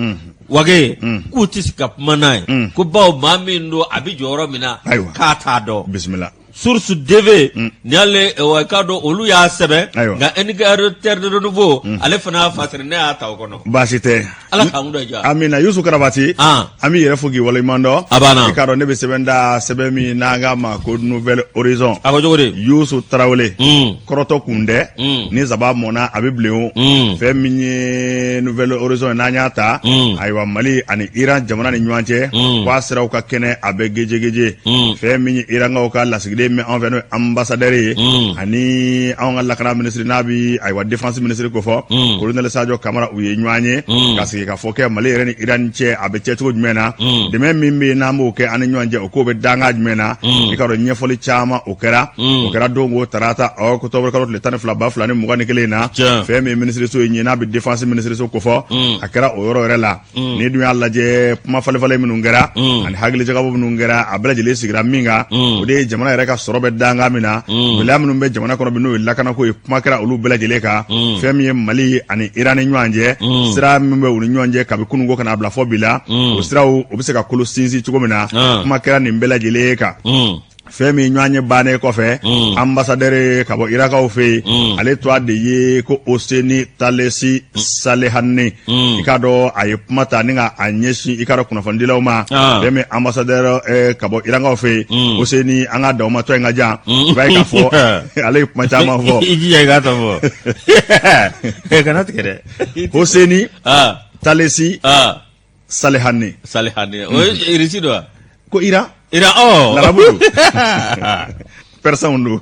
Wage k'u tɛ sigi ka kuma n'a ye ko bawo maa min don a bɛ jɔyɔrɔ min na k'a t'a dɔn bisimila Source DV ni y'ale wa i k'a dɔn olu y'a sɛbɛn nka indicateur de renouveau ale fana y'a fasiri ne y'a ta o kɔnɔ baasi tɛ ala k'an da ja amina Yusu Karabati an b'i yɛrɛ fo k'i waleɲuman dɔn a banna i k'a dɔn ne bɛ sɛbɛn da sɛbɛn min n'an k'a ma ko Nouvel Horizon a ko cogo di Yusu Tarawele kɔrɔtɔ kun dɛ ni zaba mɔnna a bɛ bilen o fɛn min ye Nouvel Horizon ye n'an y'a ta ayiwa Mali ani Iran jamana ni ɲɔgɔn cɛ k'a siraw ka kɛnɛ a bɛ gejegeje fɛn min ye Irankaw ka lasigiden min anw fɛ n'o ye ambassadeur ye ani anw ka lakana minisiri n'a bɛ ayiwa défense minisiri ko fɔ colonel Sadio Kamara u ye ɲɔgɔn ye ka sigi ka fɔ kɛ Mali yɛrɛ ni Iran cɛ a bɛ cɛ cogo jumɛn na dɛmɛ min bɛ yen n'an b'o kɛ an ni ɲɔgɔn cɛ o k'o bɛ danga jumɛn na i k'a dɔn ɲɛfɔli caman o kɛra o kɛra don ko tarata octobre kalo tile 12 2021 in na fɛn min minisiriso ye n'a bɛ défense minisiriso ko fɔ a kɛra o yɔrɔ yɛrɛ la ni dun y'a lajɛ kuma falenfalen minnu kɛra ani hakilijagabɔ minnu kɛra a bɛɛ lajɛlen sigira min kan o de ye jamana yɛrɛ ka sɔrɔ bɛ danga min na gɛlɛya minnu bɛ jamana kɔnɔ bi n'o ye lakanako ye kuma kɛra olu bɛɛ lajɛlen kan fɛn min ye Mali ani Iran ni ɲɔgɔn cɛ sira min bɛ u ni ɲɔgɔn cɛ kabi kununko ka n'a bila fɔ bi la o siraw o bɛ se ka kolo sinsin cogo min na kuma kɛra nin bɛɛ lajɛlen kan fɛn min ɲɔgɔn ye bannen kɔfɛ ambassadeur ka bɔ Irankaw fɛ yen ale tɔgɔ de ye ko Hosseini Talesi Salehani i k'a dɔn a ye kuma ta ni ka a ɲɛsin i k'a dɔn kunnafonidilaw ma fɛn min ambassadeur ka bɔ Irankaw fɛ yen Hosseini an ka dan o ma tɔ in ka jan i b'a ye k'a fɔ ale ye kuma caman fɔ i jija i k'a tɔ fɔ kana tigɛ dɛ Hosseini Talesi Salehani Salehani o ye irisi don wa ko Iran Iran ɔ larabu don pɛrisanw don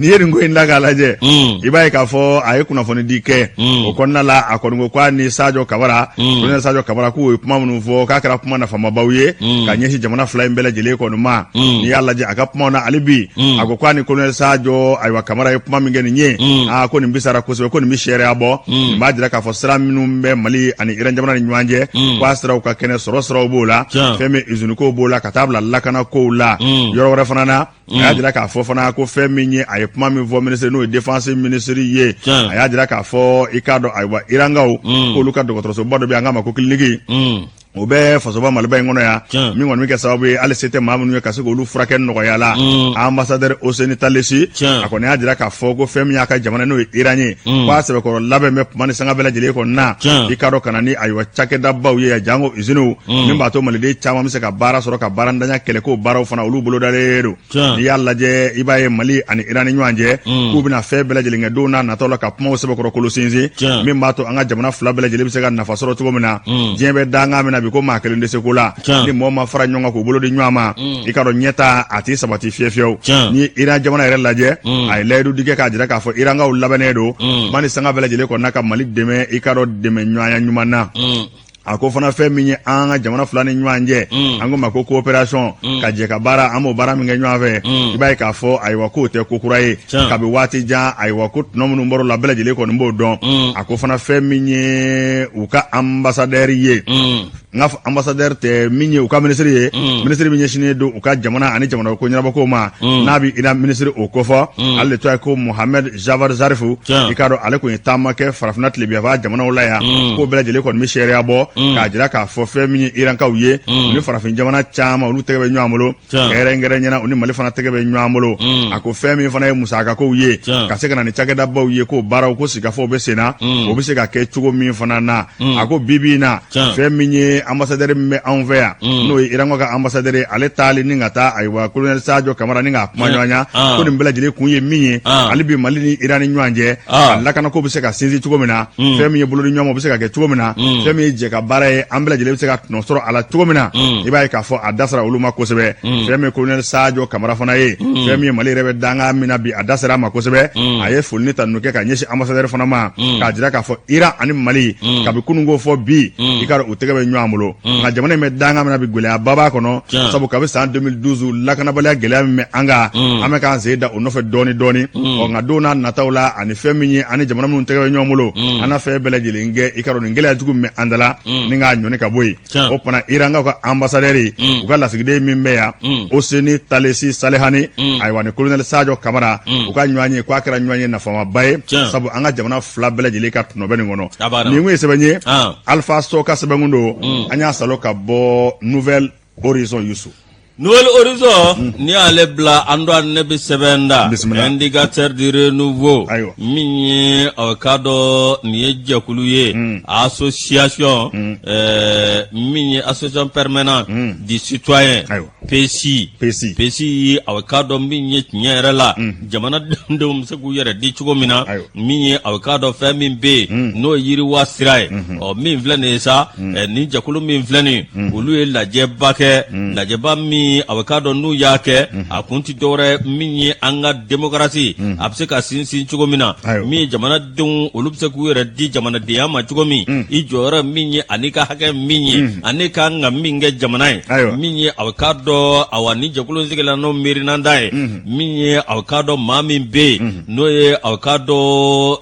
N'i ye nin ko in ta k'a lajɛ, i b'a ye k'a fɔ a ye kunnafonidi kɛ o kɔnɔna la. A kɔni ko k'a ni Sajo Kamara, colonel Sajo Kamara, k'u ye kuma minnu fɔ, k'a kɛra kuma nafamabaw ye ka ɲɛsin jamana fila in bɛɛ lajɛlen kɔni ma. N'i y'a lajɛ a ka kumaw na hali bi, a ko k'a ni colonel Sajo, ayiwa, Kamara ye kuma min kɛ nin ye, aa, ko nin bisara kosɛbɛ, ko nin bɛ seereya bɔ, nin b'a jira k'a fɔ sira minnu bɛ Mali ani Iran jamana ni ɲɔgɔn cɛ, k'a siraw ka kɛnɛ, sɔrɔ siraw b'o la, fɛn min usine kow b'o la, ka taa bila lakana kow la. Yɔrɔ wɛrɛ fana na, a y'a jira k'a fɔ fana ko fɛn min ye, a ye kuma min fɔ minisiri, n'o ye défense minisiri ye, a y'a jira k'a fɔ, i k'a dɔn, ayiwa, Irankaw k'olu ka dɔgɔtɔrɔsoba dɔ bɛ yen, an k'a ma ko clinique, o bɛ fasoba Maliba in kɔnɔ yan, min kɔni bɛ kɛ sababu ye hali se tɛ maa minnu ye ka se k'olu furakɛ nɔgɔya la. Ambassadeur Hosseini Talesi, a kɔni y'a jira k'a fɔ ko fɛn min y'a ka jamana, n'o ye Iran ye, k'a sɛbɛkɔrɔ labɛn bɛ kuma ni sanga bɛɛ lajɛlen kɔnɔ na, i k'a dɔn, ka na ni, ayiwa, cakɛdabaw ye, janko usines, min b'a to maliden caman bɛ se ka baara sɔrɔ, ka baarantanya kɛlɛ, k'o baaraw fana olu bolodalen don. N'i y'a lajɛ, i b'a ye Mali ani Iran ni ɲɔgɔn cɛ, k'u bɛna fɛn bɛɛ lajɛlen kɛ don n'a nataw la ka kumaw sɛbɛkɔrɔ kolo sinsin, min b'a to an ka jamana fila bɛɛ lajɛlen bɛ se ka nafa sɔrɔ cogo min na. Diɲɛ bɛ dankan min na bi, ko maa kelen tɛ se ko la ni mɔgɔ ma fara ɲɔgɔn kan k'u bolo di ɲɔgɔn ma, i k'a dɔn, ɲɛtaa a tɛ sabati fiyewu fiyewu. N'i ye Iran jamana yɛrɛ lajɛ, a ye layidu di kɛ k'a jira k'a fɔ Irankaw labɛnnen don kuma ni sanga bɛɛ lajɛlen kɔnɔ ka Mali dɛmɛ, i k'a dɔn, dɛmɛ ɲɔgɔnya ɲuman na. A ko fana fɛn min ye an ka jamana fila ni ɲɔgɔn cɛ, an ko ma ko coopération, ka jɛ ka baara, an b'o baara min kɛ ɲɔgɔn fɛ, i b'a ye k'a fɔ, ayiwa, k'o tɛ ko kura ye kabi waati jan. Ayiwa, ko tɔnɔ minnu bɔr'o la, bɛɛ lajɛlen kɔni b'o dɔn. A ko fana fɛn min ye u ka ambassadeur ye, n ka ambassadeur tɛ, min ye u ka minisiri ye, minisiri min ɲɛsinnen don u ka jamana ani jamana ko ɲɛnabɔko ma, n'a bɛ Iran minisiri o kofɔ, ale de tɔgɔ ye ko Mohamed Javad Zarif. I k'a dɔn, ale kun ye taama kɛ farafinna tilebinyanfan jamanaw la yan, k'o bɛɛ lajɛlen kɔni bɛ seereya bɔ k'a jira k'a fɔ fɛn min ye Irankaw ye, u ni farafin jamana caman, olu tɛgɛ bɛ ɲɔgɔn bolo, kɛrɛnkɛrɛnnenya u ni Mali fana tɛgɛ bɛ ɲɔgɔn bolo. A ko fɛn min fana ye musakakow ye, ka se ka na ni cakɛdabaw ye, k'o baaraw ko sigikafɔw bɛ sen na, o bɛ se ka kɛ cogo min fana na. A ko bi bi in na, fɛn min ye ambassadeur min bɛ anw fɛ yan, n'o ye Irankaw ka ambassadeur ye, ale taali ni ka taa, ayiwa, colonel Sajo Kamara ni k'a kuma ɲɔgɔnya, ko nin bɛɛ lajɛlen kun ye min ye, hali bi Mali ni Iran ni ɲɔgɔn cɛ, a lakanako bɛ se ka sinsin cogo min na, fɛn min ye bolodi ɲɔgɔn ma, o bɛ se ka kɛ cogo min na, fɛn min ye jɛ ka baara ye, an bɛɛ lajɛlen bɛ se ka tɔnɔ sɔrɔ a la cogo min na. I b'a ye k'a fɔ a da sera olu ma kosɛbɛ. Fɛn min ye colonel Sajo Kamara fana ye, fɛn min ye Mali yɛrɛ bɛ danga min na bi, a da sera a ma kosɛbɛ. A ye foli ni tanu kɛ ka ɲɛsin ambassadeur fana ma, k'a jira k'a fɔ Iran ani Mali, kabi kunun ko fɔ bi, i k'a dɔn, u tɛgɛ bɛ ɲɔgɔn bolo. Nka jamana in bɛ danga min na bi, gɛlɛyaba b'a kɔnɔ, sabu kabi san 2012, lakanabaliya gɛlɛya min bɛ an kan, an bɛ k'an sen da o nɔfɛ dɔɔni dɔɔni. Ɔ nka don n'a nataw la, ani fɛn min ye ani jamana minnu tɛgɛ bɛ ɲɔgɔn bolo, an na fɛn bɛɛ lajɛlen kɛ, i k'a dɔn, nin gɛlɛya jugu min bɛ an da la, ni k'a ɲɔni ka bɔ yen. O fana Irankaw ka ambassadeur, u ka lasigiden min bɛ yan, Hosseini Talesi Salehani, ayiwa, ni colonel Sajo Kamara, u ka ɲɔgɔn ye, k'a kɛra ɲɔgɔn ye nafamaba ye, sabu an ka jamana fila bɛɛ lajɛlen ka tɔnɔ bɛ nin kɔnɔ. Nin kun ye sɛbɛn ye, Alpha Sow ka sɛbɛn don, an y'a salo ka bɔ Nouvel Horizon, Yusu. Nouvel Horizon, n'i y'ale bila, an don ne bɛ sɛbɛn da Indicateur du renouveau, min ye a k'a dɔn nin ye jɛkulu ye, association min ye association permanente du citoyen, PCI. PCI, a k'a dɔn min ye tiɲɛ yɛrɛ la, jamanadenw bɛ se k'u yɛrɛ di cogo min na, min ye a k'a dɔn fɛn min bɛ yen, n'o ye yiriwa sira ye. Ɔ min filɛ nin ye sa, nin jɛkulu min filɛ nin, olu ye lajɛba kɛ, lajɛba min a k'a dɔn n'u y'a kɛ, a kun tɛ dɔwɛrɛ min ye an ka démocratie a bɛ se ka sinsin cogo min na, min ye jamanadenw olu bɛ se k'u yɛrɛ di jamanadenya ma cogo min, i jɔyɔrɔ min ye ani ka hakɛ min ye ani ka kan ka min kɛ jamana ye, min ye a k'a dɔn, awa, ni jɛkulu sigila n'o miirinanda ye, min ye a k'a dɔn maa min bɛ yen, n'o ye a k'a dɔn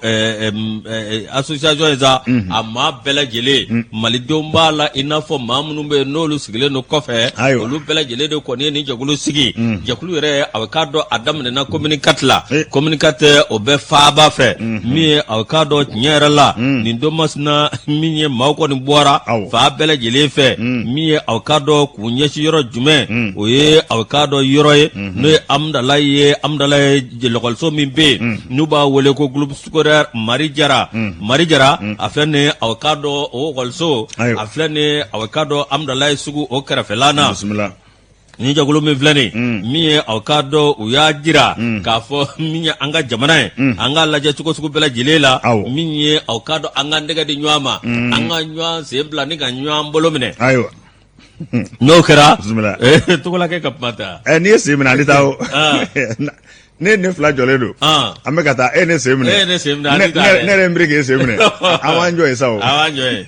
association ye sa, a maa bɛɛ lajɛlen, malidenw b'a la, i n'a fɔ maa minnu bɛ yen n'olu sigilen don kɔfɛ, olu bɛɛ lajɛlen de kɔni ye nin jɛkulu sigi. Jɛkulu yɛrɛ, a k'a dɔn a daminɛna commune 4 la. Commune 4, o bɛ faaba fɛ, min ye a k'a dɔn tiɲɛ yɛrɛ la, nin don masina, min ye maaw kɔni bɔra fan bɛɛ lajɛlen fɛ, min ye a k'a dɔn k'u ɲɛsin yɔrɔ jumɛn, o ye a k'a dɔn yɔrɔ ye, n'o ye Amudalayi ye. Amudalayi lɔkɔliso min bɛ yen, n'u b'a wele ko groupe scolaire Mari Jara, Mari Jara, a filɛ nin a k'a dɔn o lɔkɔliso, a filɛ nin a k'a dɔn Amudalayi sugu o kɛrɛfɛla na. Ni jɛkulu min filɛ nin, min ye aw k'a dɔn u y'a jira k'a fɔ min ye an ka jamana ye, an k'a lajɛ cogo sugu bɛɛ lajɛlen la, min ye aw k'a dɔn an k'an tɛgɛ di ɲɔgɔn ma, an ka ɲɔgɔn sen bila ni ka ɲɔgɔn bolo minɛ. Ayiwa. N'o kɛra, tɔgɔlakɛ ka kuma ta. N'i ye sen minɛ, ale taa o. Ne ne fila jɔlen don, an bɛ ka taa, e ne sen minɛ, e ne sen minɛ, ne yɛrɛ n biri k'e sen minɛ, an b'an jɔ yen sa o. An b'an jɔ yen,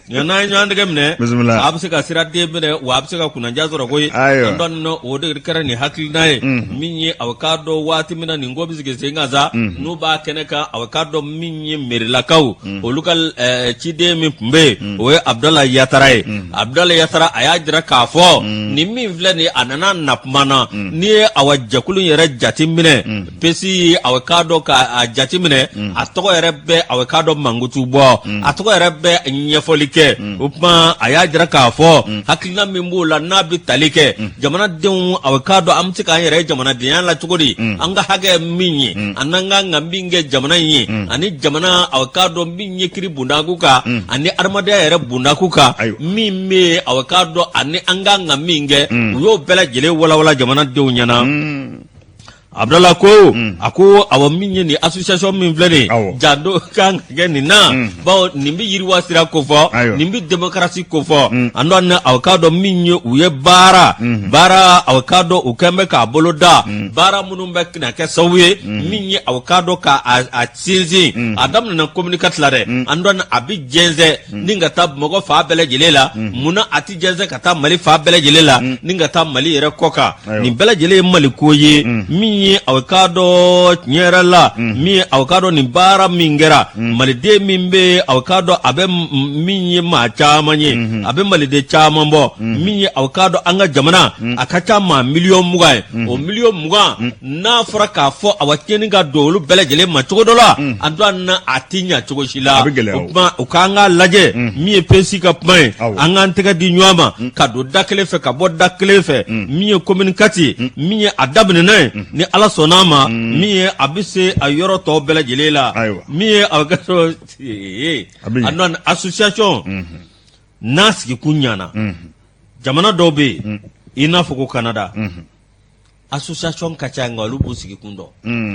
nka n'an ye ɲɔgɔn tɛgɛ minɛ, bisimila, a bɛ se ka siraden minɛ, wa a bɛ se ka kunnadiya sɔrɔ koyi. An dɔn o de kɛra nin hakilina ye min ye, aw k'a dɔn waati min na nin ko bɛ sigi sen kan sa, n'u b'a kɛnɛ kan, aw k'a dɔn min ye merilakaw, olu ka ciden min tun bɛ yen, o ye Abudala Yatara ye. Abudala Yatara, a y'a jira k'a fɔ nin min filɛ nin ye, a nana na kuma na. N'i ye awa jɛkulu in yɛrɛ jate minɛ, PCI, aw k'a dɔn k'a jate minɛ, a tɔgɔ yɛrɛ bɛ, aw k'a dɔn, mankutu bɔ, a tɔgɔ yɛrɛ bɛ ɲɛfɔli kɛ. O tuma a y'a jira k'a fɔ hakilina min b'o la, n'a bɛ tali kɛ jamanadenw, aw k'a dɔn an bɛ se k'an yɛrɛ ye jamanadenya la cogo di, an ka hakɛ min ye, ani an kan ka min kɛ jamana in ye, ani jamana, aw k'a dɔn min ye kiri bundaku kan, ani adamadenya yɛrɛ bundaku kan min bɛ yen, aw k'a dɔn ani an kan ka min kɛ, u y'o bɛɛ lajɛlen walawala jamanadenw ɲɛna. Abudala ko, a ko awa min ye nin association min filɛ nin ye, janto kan ka kɛ nin na, bawo nin bɛ yiriwa sira kofɔ, nin bɛ démocratie kofɔ. An dɔn aw k'a dɔn min ye u ye baara baara, aw k'a dɔn u kɛn bɛ k'a bolo da baara minnu bɛ na kɛ sababu ye min ye, aw k'a dɔn k'a sinsin. A daminɛna commune 4 la dɛ, an dɔn a bɛ jɛnsɛn ni ka taa Bamakɔ fan bɛɛ lajɛlen la. Munna a tɛ jɛnsɛn ka taa Mali fan bɛɛ lajɛlen la ni ka taa Mali yɛrɛ kɔ kan? Nin bɛɛ lajɛlen ye Mali ko ye min ye, aw k'a dɔn tiɲɛ yɛrɛ la, min ye, aw k'a dɔn nin baara min kɛra, Maliden min bɛ, aw k'a dɔn a bɛ min ye maa caman ye, a bɛ Maliden caman bɔ, min ye, aw k'a dɔn an ka jamana a ka ca maa miliyɔn 20 ye. O miliyɔn 20, n'a fɔra k'a fɔ awa tiɲɛni ka don olu bɛɛ lajɛlen ma cogo dɔ la, an dɔn na a tɛ ɲɛ cogo si la. A bɛ gɛlɛya o tuma u k'an k'a lajɛ min ye PCI ka kuma ye, an k'an tɛgɛ di ɲɔgɔn ma ka don da kelen fɛ ka bɔ da kelen fɛ. Min ye commune 4 ye, min ye a daminɛna ye, ni Ala sɔnna a ma, min ye a bɛ se a yɔrɔ tɔw bɛɛ lajɛlen la. Min ye a bɛ kɛ a dɔn association n'a sigikun ɲana, jamana dɔw bɛ yen, i n'a fɔ ko Canada, association ka ca, nka olu b'u sigikun dɔn.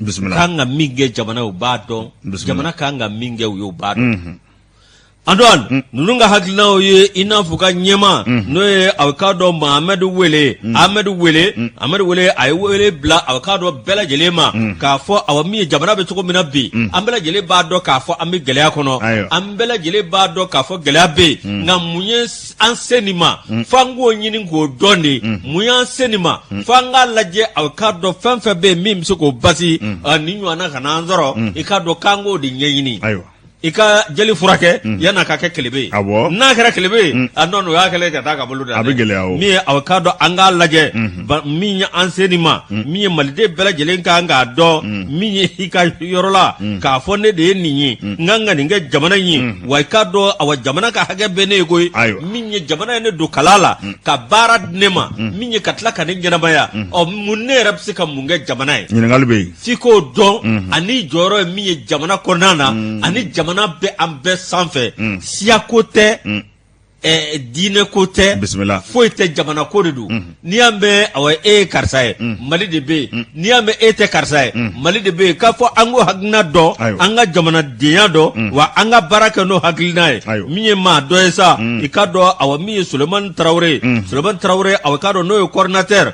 Bisimila. Kan ka min kɛ jamana ye, u b'a dɔn. Jamana kan ka min kɛ u ye, u b'a dɔn. Antoine, ninnu ka hakilinaw ye, i n'a fɔ ka ɲɛmaa, n'o ye aw k'a dɔn Mohamed Wele, Ahmed Wele, Ahmed Wele, a ye wele bila aw k'a dɔn bɛɛ lajɛlen ma k'a fɔ awa min ye jamana bɛ cogo min na bi, an bɛɛ lajɛlen b'a dɔn k'a fɔ an bɛ gɛlɛya kɔnɔ, an bɛɛ lajɛlen b'a dɔn k'a fɔ gɛlɛya bɛ yen, nka mun ye an se nin ma? F'an k'o ɲini k'o dɔn de. Mun y'an se nin ma? F'an k'a lajɛ, aw k'a dɔn fɛn fɛn bɛ yen min bɛ se k'o basi nin ɲɔgɔnna kana an sɔrɔ, i k'a dɔn k'an k'o de ɲɛɲini. I ka jeli furakɛ yan'a ka kɛ kelebe ye. N'a kɛra kelebe ye, a nɔ o y'a kɛlen ka taa ka bolo da. A bɛ gɛlɛya o. Min ye, aw k'a dɔn an k'a lajɛ min ye an se nin ma, min ye maliden bɛɛ lajɛlen kan k'a dɔn, min ye i ka yɔrɔ la k'a fɔ ne de ye nin ye, n kan ka nin kɛ jamana in ye, wa i k'a dɔn awa jamana ka hakɛ bɛ ne ye koyi. Min ye jamana ye ne don kalan la ka baara di ne ma, min ye ka tila ka ne ɲɛnamaya, ɔ mun ne yɛrɛ bɛ se ka mun kɛ jamana ye? Ɲininkali bɛ yen. F'i k'o dɔn ani jɔyɔrɔ ye min ye jamana kɔnɔna na, ani jamana bɛ an bɛɛ sanfɛ, siyako tɛ, diinɛ ko tɛ, bisimila, foyi tɛ, jamana ko de don. N'i y'a mɛn awa e ye karisa ye, Mali de bɛ yen. N'i y'a mɛn e tɛ karisa ye, Mali de bɛ yen. K'a fɔ an k'o hakilina dɔn, an ka jamanadenya dɔn, wa an ka baara kɛ n'o hakilina ye. Min ye maa dɔ ye sa, i k'a dɔn awa min ye Sulemani Tarawele, Sulemani Tarawele, awa k'a dɔn n'o ye coordinateur,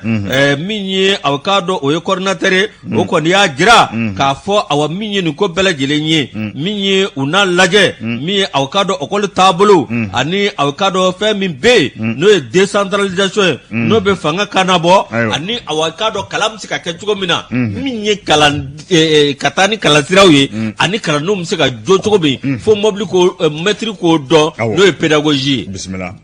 min ye awa k'a dɔn o ye coordinateur ye, o kɔni y'a jira k'a fɔ awa min ye nin ko bɛɛ lajɛlen ye, min ye u n'a lajɛ, min ye aw k'a dɔn ekɔli taabolo, ani aw k'a dɔn fɛn min bɛ yen n'o ye décentralisation ye, n'o bɛ fanga kannabɔ, ani aw k'a dɔn kalan bɛ se ka kɛ cogo min na, min ye kalan ka taa ni kalansiraw ye, ani kalandenw bɛ se ka jɔ cogo min, fo mɔbili ko mɛtiri k'o dɔn, n'o ye pédagogie ye. Bisimila.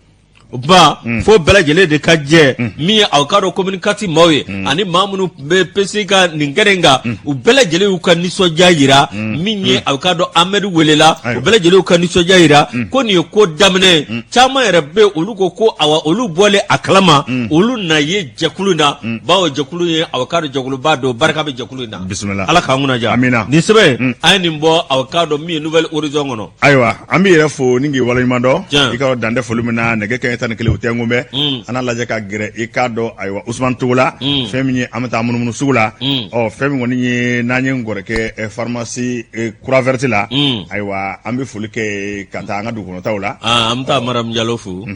Ba fo bɛɛ lajɛlen de ka jɛ. Min ye aw k'a dɔn commune 4 maaw ye, ani maa minnu tun bɛ PCI ka nin kɛnɛ in kan, u bɛɛ lajɛlen y'u ka nisɔndiya jira. Min ye aw k'a dɔn Amadu Wele la, u bɛɛ lajɛlen y'u ka nisɔndiya jira ko nin ye ko daminɛ ye. Caman yɛrɛ bɛ olu ko ko awa olu bɔlen a kalama, olu na ye jɛkulu na, bawo jɛkulu ye aw k'a dɔn jɛkuluba don, barika bɛ jɛkulu in na. Bisimila. Ala k'an kunna diya. Amina. Nin sɛbɛn, an ye nin bɔ aw k'a dɔn min ye Nouvel Horizon kɔnɔ. Ayiwa, an b'i yɛrɛ fo ni k'i waleɲuman dɔn. I ka dan tɛ foli min na nɛgɛ kɛ 11 o tɛ bɛ an n'a lajɛ ka gɛrɛ i k'a dɔn ayiwa Usumani Togola fɛn min ye an bɛ taa munumunu sugu la ɔ fɛn min kɔni ye n'an ye ngɔrɛ kɛ pharmacie Croix Verte la ayiwa an bɛ foli kɛ ka taa an ka dugu kɔnɔtaw la an bɛ taa Mariam Jalo fo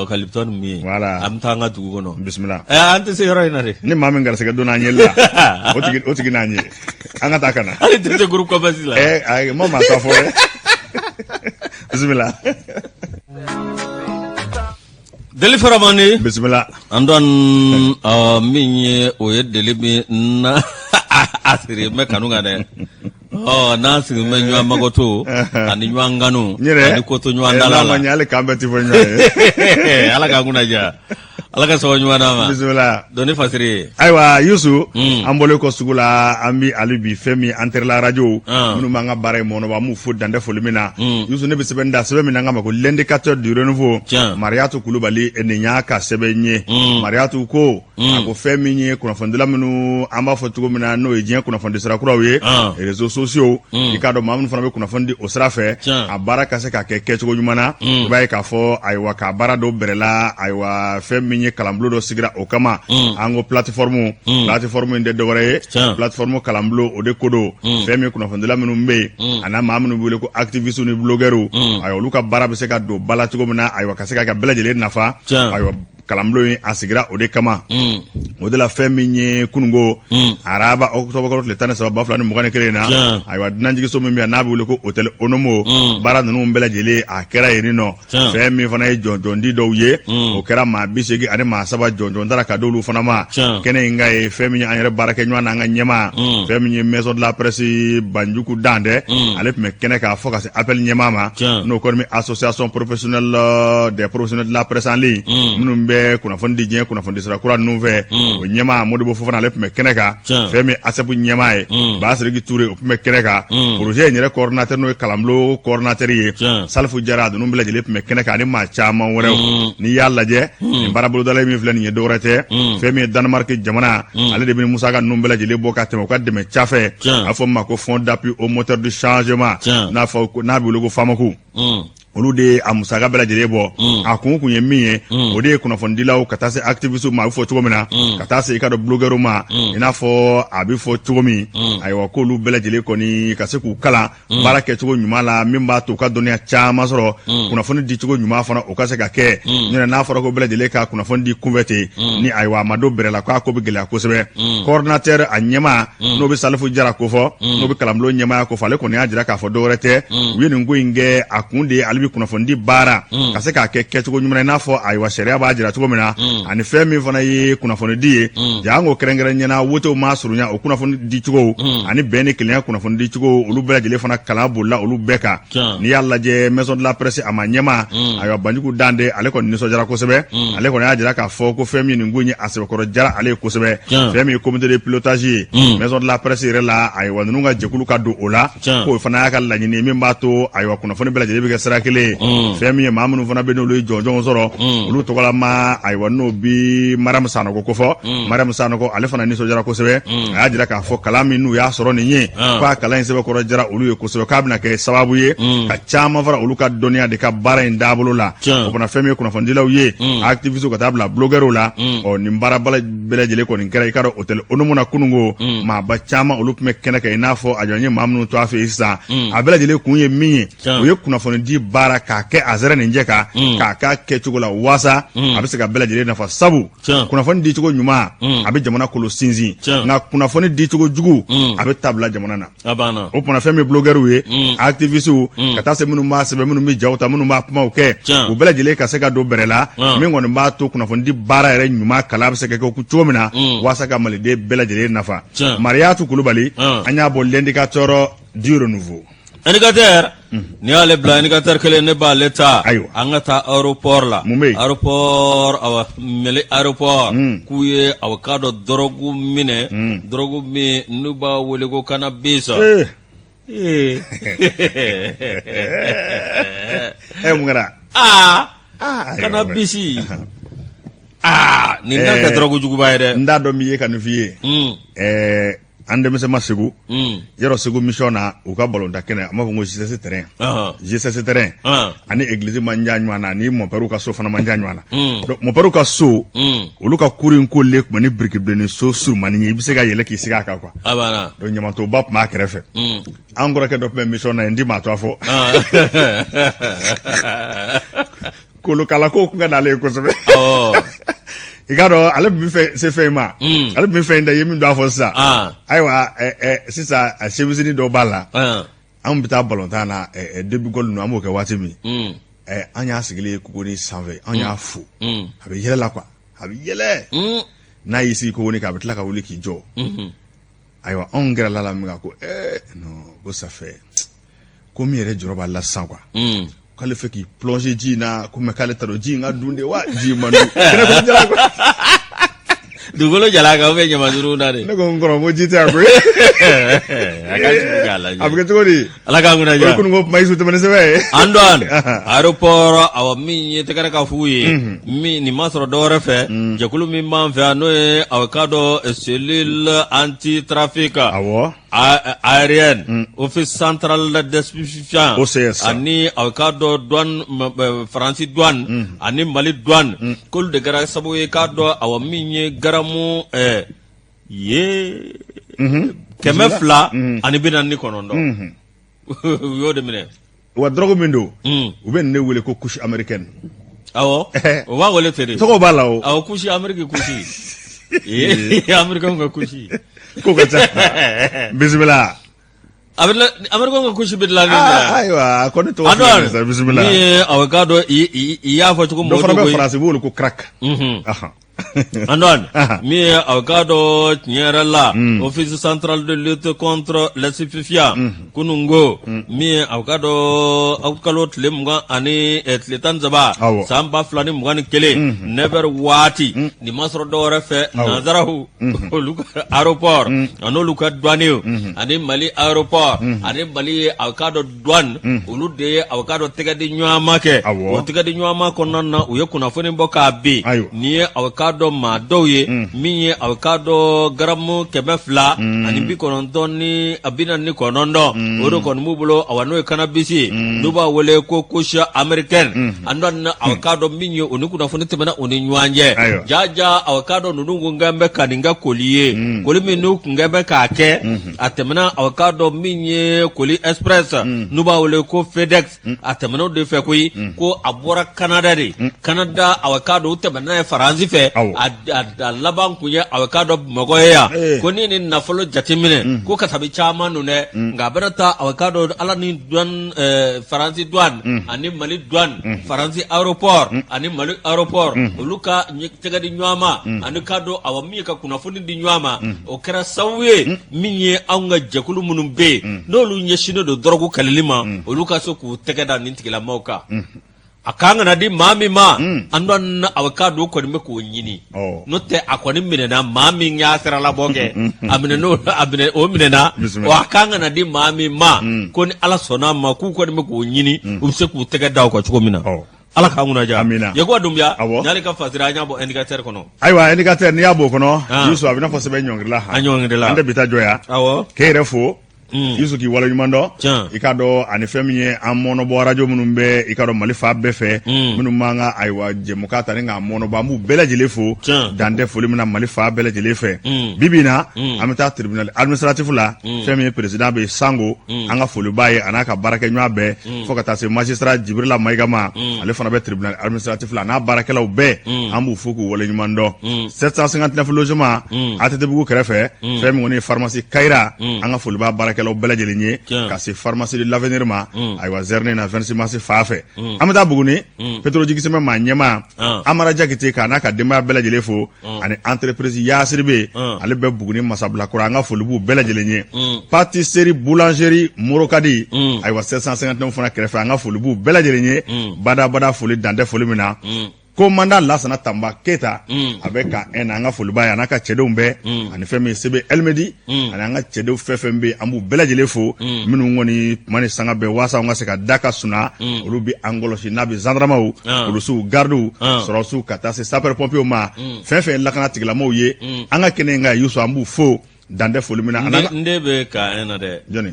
ka Lipton min voilà an bɛ taa an ka dugu kɔnɔ bisimila an tɛ se yɔrɔ in na dɛ ni maa min garisɛgɛ donna an ɲɛli la o tigi n'an ye an ka taa ka na hali tɛ se groupe commerce la ayi ma maa ta fɔ dɛ bisimila Deli Faramani bisimila an dɔn min ye o ye deli min na a siri bɛ kanu kan dɛ ɔ n'an sigi bɛ ɲɔgɔn makoto ani ɲɔgɔn kanu ani koto ɲɔgɔn da la hali k'an bɛɛ ti fɔ ɲɔgɔn ye ala k'an kunna diya Ala ka sababu ɲuman d'an ma. Bisimila. Dɔnni fasiri ye. Ayiwa Yusu. An bɔlen kɔ sugu la an bɛ hali bi fɛn min an terila arajo. Minnu b'an ka baara in mɔnɔbɔ an b'u fo dan tɛ foli min na. Yusu ne bɛ sɛbɛn da sɛbɛn min n'an k'a ma ko l'indicateur du renouveau. Tiɲɛ. Mariyatu Kulubali nin y'a ka sɛbɛn ye. Mariyatu ko. A ko fɛn min ye kunnafonidila minnu an b'a fɔ cogo min na n'o ye diɲɛ kunnafonidi sira kuraw ye. Réseaux sociaux. I k'a dɔn maa minnu fana bɛ kunnafoni di o sira fɛ. Tiɲɛ. A baara ka se ka kɛ kɛcogo ɲuman na. I b'a ye k'a fɔ ayiwa k'a baara dɔ bɛrɛ la ayiwa fɛn min ye kalanbulon dɔ sigira o kama. An ko plateforme. Plateforme in tɛ dɔwɛrɛ ye. Tiɲɛ. Plateforme kalanbulon o de ko don. Fɛn min ye kunnafonidila minnu bɛ yen. A n'a maa minnu bɛ wele ko activistes ni blogueurs. Ayiwa olu ka baara bɛ se ka don ba la cogo min na ayiwa ka se ka bɛɛ lajɛlen nafa. Tiɲɛ. Ayiwa kalanbulon in a sigira o de kama. O de la fɛn min ye kununko araba octobre kalo tile 13 2021 na. Tiɲɛ. Ayiwa dunanjiginso min bɛ yan n'a bɛ wele ko hôtel Onomo. Baara ninnu bɛɛ lajɛlen a kɛra yen nɔ. Tiɲɛ. Fɛn min fana ye jɔnjɔndi dɔw ye. O kɛra maa 83 jɔnjɔn tara ka d'olu fana ma. Tiɲɛ. Kɛnɛ in kan ye fɛn min ye an yɛrɛ baarakɛ ɲɔgɔn n'an ka ɲɛmaa. Fɛn min ye maison de la presse Banjugu Dantɛ. Ale tun bɛ kɛnɛ kan fo ka se APPEL ɲɛmaa ma. Tiɲɛ. N'o kɔni bɛ association professionnelle des professionnels de la presse en ligne. Minnu bɛ kunnafoni di diɲɛ kunnafoni sira kura ninnu fɛ. O ɲɛmaa Modibo Fofana ale tun bɛ kɛnɛ kan. Tiɲɛ. Fɛn min ASEP ɲɛmaa ye. Basiriki Ture o tun bɛ kɛnɛ kan. Projet in yɛrɛ coordinateur n'o ye kalanbulon coordinateur ye. Tiɲɛ. Salifu Jara ninnu bɛɛ lajɛlen tun bɛ kɛnɛ kan ani maa caman wɛrɛw. N'i y'a lajɛ. Nin baara bolodalen min filɛ nin ye dɔwɛrɛ tɛ. Fɛn min ye Danemark jamana. Ale de bɛ musaka ninnu bɛɛ lajɛlen bɔ ka tɛmɛ u ka dɛmɛ cafɛ. Tiɲɛ. A bɛ fɔ min ma ko fonds d'appui au moteur du changement. Tiɲɛ. N'a fɔ n'a bɛ wele ko FAMACH. Olu de ye a musaka bɛɛ lajɛlen bɔ. A kun ye min ye. O de ye kunnafonidilaw ka taa se activistes ma a bɛ fɔ cogo min na. Ka taa se i ka dɔn blogueurs ma. I n'a fɔ a bɛ fɔ cogo min. Ayiwa k'olu bɛɛ lajɛlen kɔni ka se k'u kalan. Baara kɛcogo ɲuman la min b'a to u ka dɔnniya caman sɔrɔ. Kunnafoni di cogo ɲuman fana o ka se ka kɛ. Ɲɔntɛ n'a fɔra ko bɛɛ lajɛlen ka kunnafoni di kunfɛ ten. Ni ayiwa a ma don bɛrɛ la k'a ko bɛ gɛlɛya kosɛbɛ. Coordinateur a ɲɛmaa. N'o bɛ Salifu Jara kofɔ. N'o bɛ kalanbulon ɲɛmaaya kofɔ ale kɔni y'a jira k'a fɔ dɔwɛrɛ tɛ. U ye nin ko in kɛ a kun de ye ale bɛ kunnafonidi baara. Ka se k'a kɛ kɛcogo ɲuman na i n'a fɔ ayiwa sariya b'a jira cogo min na. Ani fɛn min fana ye kunnafonidi ye. Janko kɛrɛnkɛrɛnnenya la wotew ma surunya o kunnafoni dicogo. Ani bɛn ni kelenya kunnafoni dicogo olu bɛɛ lajɛlen fana kalan bolila olu bɛɛ kan. Tiɲɛ. N'i y'a lajɛ maison de la presse a ma ɲɛmaa. Ayiwa Banjugu Dante ale kɔni nisɔndiyara kosɛbɛ. Ale kɔni y'a jira k'a fɔ ko fɛn min nin ko in ye a sɛbɛkɔrɔ diyara ale ye kosɛbɛ. Tiɲɛ. Fɛn min ye comité de pilotage ye. Maison de la presse yɛrɛ la ayiwa ninnu ka jɛkulu ka don o la. Tiɲɛ. K'o fana y'a ka laɲini ye min b'a to ayiwa kunnafoni bɛɛ lajɛlen bɛ kɛ sira kelen ye. Fɛn min ye maa minnu fana bɛ n'olu ye jɔnjɔnw sɔrɔ. Olu tɔgɔlama ayiwa n'o bi Mariam Sanɔgɔ kofɔ. Mariam Sanɔgɔ ale fana nisɔndiyara kosɛbɛ. A y'a jira k'a fɔ kalan min n'u y'a sɔrɔ nin ye. K'a kalan in sɛbɛkɔrɔ diyara olu ye kosɛbɛ k'a bɛna kɛ sababu ye. Ka caman fara olu ka dɔnniya de ka baara in taabolo la. Tiɲɛ. O fana fɛn min ye kunnafonidilaw ye. Activistes ka taa bila blogueurs la. Ɔ nin baara bɛɛ lajɛlen kɔni kɛra i ka dɔn hôtel Onomo na kununko. Maaba caman olu tun bɛ kɛnɛ kan i n'a fɔ a jɔ n ye maa minnu to a fɛ yen sisan. A bɛɛ lajɛlen kun ye min ye. Tiɲɛ. O ye kunnafonidi baara k'a kɛ a sɛrɛ nin jɛ kan. K'a k'a kɛcogo la waasa. A bɛ se ka bɛɛ lajɛlen nafa sabu. Tiɲɛ. Kunnafoni dicogo ɲuman. A bɛ jamana kolo sinsin. Tiɲɛ. Nka kunnafoni dicogo jugu. A bɛ tabila jamana na. A banna. O tuma fɛn min blogueurs ye. Activistes ka taa se minnu b'a sɛbɛn minnu bɛ jaw ta minnu b'a kumaw kɛ. Tiɲɛ. U bɛɛ lajɛlen ka se ka don bɛrɛ la. Min kɔni b'a to kunnafonidi baara yɛrɛ ɲuman kalan bɛ se ka kɛ cogo min na. Waasa ka maliden bɛɛ lajɛlen nafa. Tiɲɛ. Mariyatu Kulubali. An y'a bɔ l'indicateur du renouveau. Indicateur n'i y'ale bila indicateur kelen ne b'ale ta Ayiwa. an ka taa aéroport la Mun bɛ yen? aéroport awa Mali aéroport k'u ye awa k'a dɔn dɔrɔgu minɛ dɔrɔgu min n'u b'a wele ko cannabis Ee. Ee. Ɛ mun kɛra? Aa Aa, ayiwa. cannabis aa nin n'a kɛ dɔrɔgu juguba ye dɛ N t'a dɔn min ye ka nin f'i ye. Ɛɛ An denmisɛnma Segu, yɔrɔ Segu mission na, u ka balontan kɛnɛ, an b'a fɔ ko JCS terrain, JCS terrain ani église man jan ɲɔgɔn na, ani mɔpɛriw ka so fana man jan ɲɔgɔn na. Donc mɔpɛriw ka so, olu ka cour in koorilen tun bɛ ni biriki bilenni so surunmannin ye, i bɛ se ka yɛlɛ k'i sigi a kan quoi. Donc ɲamantonba tun b'a kɛrɛfɛ. An kɔrɔkɛ dɔ tun bɛ mission na yen, n ti maa tɔgɔ fɔ. Kolokalako tun ka d'ale ye kosɛbɛ. I k'a dɔn, ale tun bɛ fɛ se fɛn in ma. Ale tun bɛ fɛn in da, i ye min don a fɔ sisan. Ayiwa, sisan a chemiseni dɔ b'a la. Anw bɛ taa balontan na, début goal ninnu, an b'o kɛ waati min, an y'a sigilen ye kogoni sanfɛ, an y'a fo. A bɛ yɛlɛ la quoi, a bɛ yɛlɛ. N'a y'i sigi kogoni kan, a bɛ tila ka wuli k'i jɔ. Ayiwa, anw gɛrɛla la min kan ko non, ko ça fait ko min yɛrɛ jɔrɔ b'a la sisan quoi, k'ale fɛ k'i plonger ji in na ko, mais k'ale t'a dɔn ji in ka dun de wa ji in man dun. Kɛnɛ kɔnɔ jala quoi. Dugukolo jala kan ou bien ɲamanjuru na de? Ne ko n kɔrɔ, ko ji tɛ yan koyi. A ka jugu k'a lajɛ. A bɛ kɛ cogo di? Ala k'an kunna O ye diya. kununko kuma, Isu, tɛmɛ ni sɛbɛn ye. Antoine, aéroport, awa, min ye tɛgɛrɛ ka f'u ye, min nin ma sɔrɔ dɔwɛrɛ fɛ, jɛkulu min b'an fɛ yan, n'o ye aw k'a dɔn cellule anti trafic aérienne, office central des stupéfiants, OCS. ani aw k'a dɔn douane, Faransi douane ani Mali douane, k'olu de kɛra sababu ye k'a dɔn, awa, min ye garamu ye 249, u y'o de minɛ. Wa drogue min don, u bɛ nin de wele ko kush américaine. Awɔ, o b'a wele ten de. Tɔgɔ b'a la o. Awɔ, kush Amérique, kush ee Américain ka kush. Ko ka ca, bisimila. A bɛ Américain ka kush bɛ dilan ni Ayiwa, a kɔni tɔgɔ filɛ nin ye sa, bisimila. Min ye aw k'a dɔn, i y'a fɔ cogo min. Dɔ fana bɛ Faransi, u b'o wele ko crack. Antoine, min ye aw k'a dɔn, tiɲɛ yɛrɛ la, office central de lutte contre les stupéfiants, kununko, min ye aw k'a dɔn, aw kalo tile 20 ani tile 13, san 2021, 9 heures waati, nin ma sɔrɔ dɔwɛrɛ fɛ, nanzaraw olu ka aéroport ani olu ka douaniers ani Mali aéroport ani Mali aw k'a dɔn douane, olu de ye aw k'a dɔn tɛgɛ di ɲɔgɔnma kɛ. O tɛgɛ di ɲɔgɔnma kɔnɔna na, u ye kunnafoni bɔ k'a bin. Nin ye aw k'a dɔn maa dɔw ye, min ye aw k'a dɔn garamu 299 ni a 49, o de kɔni b'u bolo, awa, n'o ye cannabis ye, n'u b'a wele ko kush américaine. Antoine, aw k'a dɔn min ye, o ni kunnafoni tɛmɛna u ni ɲɔgɔn cɛ. Jaja, aw k'a dɔn ninnu kun kɛn bɛ ka nin kɛ colis ye, colis min n'u kun kɛn bɛ k'a kɛ, a tɛmɛna aw k'a dɔn min ye colis express, n'u b'a wele ko FedEx, a tɛmɛna o de fɛ koyi, ko a bɔra Canada de. Canada, aw k'a dɔn, u tɛmɛna n'a ye Faransi fɛ, a laban kun ye aw k'a dɔn Bamakɔ ye yan. Ko ni nin nafolo jateminɛ, ko kasabi caman don dɛ, nka a bɛna taa, aw k'a dɔn, ala ni douane, Faransi douane ani Mali douane, Faransi aéroport ani Mali aéroport, olu ka tɛgɛ di ɲɔgɔn ma ani k'a dɔn, awa, min ye ka kunnafoni di ɲɔgɔn ma, o kɛra sababu ye min ye anw ka jɛkulu minnu bɛ yen, n'olu ɲɛsinnen don dɔrɔgu kɛlɛli ma, olu ka se k'u tɛgɛ da nin tigilamaw kan. A kan ka na di maa min ma, an dɔn, aw k'a dɔn, o kɔni bɛ k'o ɲini. N'o tɛ, a kɔni minɛna, maa min y'a siralabɔ kɛ, a minɛ a minɛ o minɛna. Wa a kan ka na di maa min ma, ko ni Ala sɔnna a ma, k'u kɔni bɛ k'o ɲini, u bɛ se k'u tɛgɛ da o kan cogo min na. Ala k'an kunna diya. Amina. Yakuba Dunbiya. Awɔ. N'ale ka fasiri, an y'a bɔ indicateur kɔnɔ. Ayiwa, indicateur, n'i y'a b'o kɔnɔ, Yusu, a bɛ n'a fɔ sɛbɛn ɲɔngirila. A ɲɔngirila. An tɛ bi ta jɔ yan. K'e yɛrɛ fo, Yusu, k'i waleɲuman dɔn. Tiɲɛ. I k'a dɔn, ani fɛn min ye an mɔnɔbɔ arajo minnu bɛ, i k'a dɔn, Mali fan bɛɛ fɛ, minnu b'an ka, ayiwa, jɛmukan ta ni k'a mɔnɔbɔ, an b'u bɛɛ lajɛlen fo. Dan tɛ foli min na Mali fan bɛɛ lajɛlen fɛ. Bi bi in na, an bɛ taa tribunal administratif la. Fɛn min ye président bɛ Sango, an ka foli b'a ye, a n'a ka baarakɛɲɔgɔn bɛɛ, fo ka taa se magistrat Jibirila Mayiga ma, ale fana bɛ tribunal administratif la, a n'a baarakɛlaw bɛɛ, an b'u fo k'u waleɲuman dɔn. 759 logement, ATT-bugu kɛrɛfɛ, fɛn min kɔni ye pharmacie Kayira, an ka foli b'a baarakɛlaw bɛɛ lajɛlen ye, ka se pharmacie de l'avenir ma, ayiwa, zɛrɛne na 26 mars fan fɛ. An bɛ taa Buguni, Petro jigisɛmɛ maa ɲɛmaa Amara Jakite, k'a n'a ka denbaya bɛɛ lajɛlen fo, ani entreprise Yasiribe, ale bɛ Buguni Masabilakura, an ka foli b'u bɛɛ lajɛlen ye. Pâtisserie boulangerie Morokadi, ayiwa, 759 fana kɛrɛfɛ, an ka foli b'u bɛɛ lajɛlen ye. Badabada foli dan tɛ foli min na. Commandant Lasana Tanba Keyita, a bɛ ka na, an ka foli b'a ye, a n'a ka cɛdenw bɛɛ, ani fɛn min ye Sebe Elmedi, ani an ka cɛdenw fɛn fɛn bɛ yen, an b'u bɛɛ lajɛlen fo, minnu kɔni tuma ni sanga bɛɛ, waasa an ka se ka da ka suna, olu bɛ an kɔlɔsi, n'a bɛ zandaramaw, polisiw, garidiw, sɔrɔdasiw, ka taa se sapeur pompiers ma, fɛn fɛn ye lakana tigilamɔgɔw ye an ka kɛnɛ in kan, Yusu, an b'u fo. Dan tɛ foli min na. N den bɛ ka na dɛ. Jɔnni?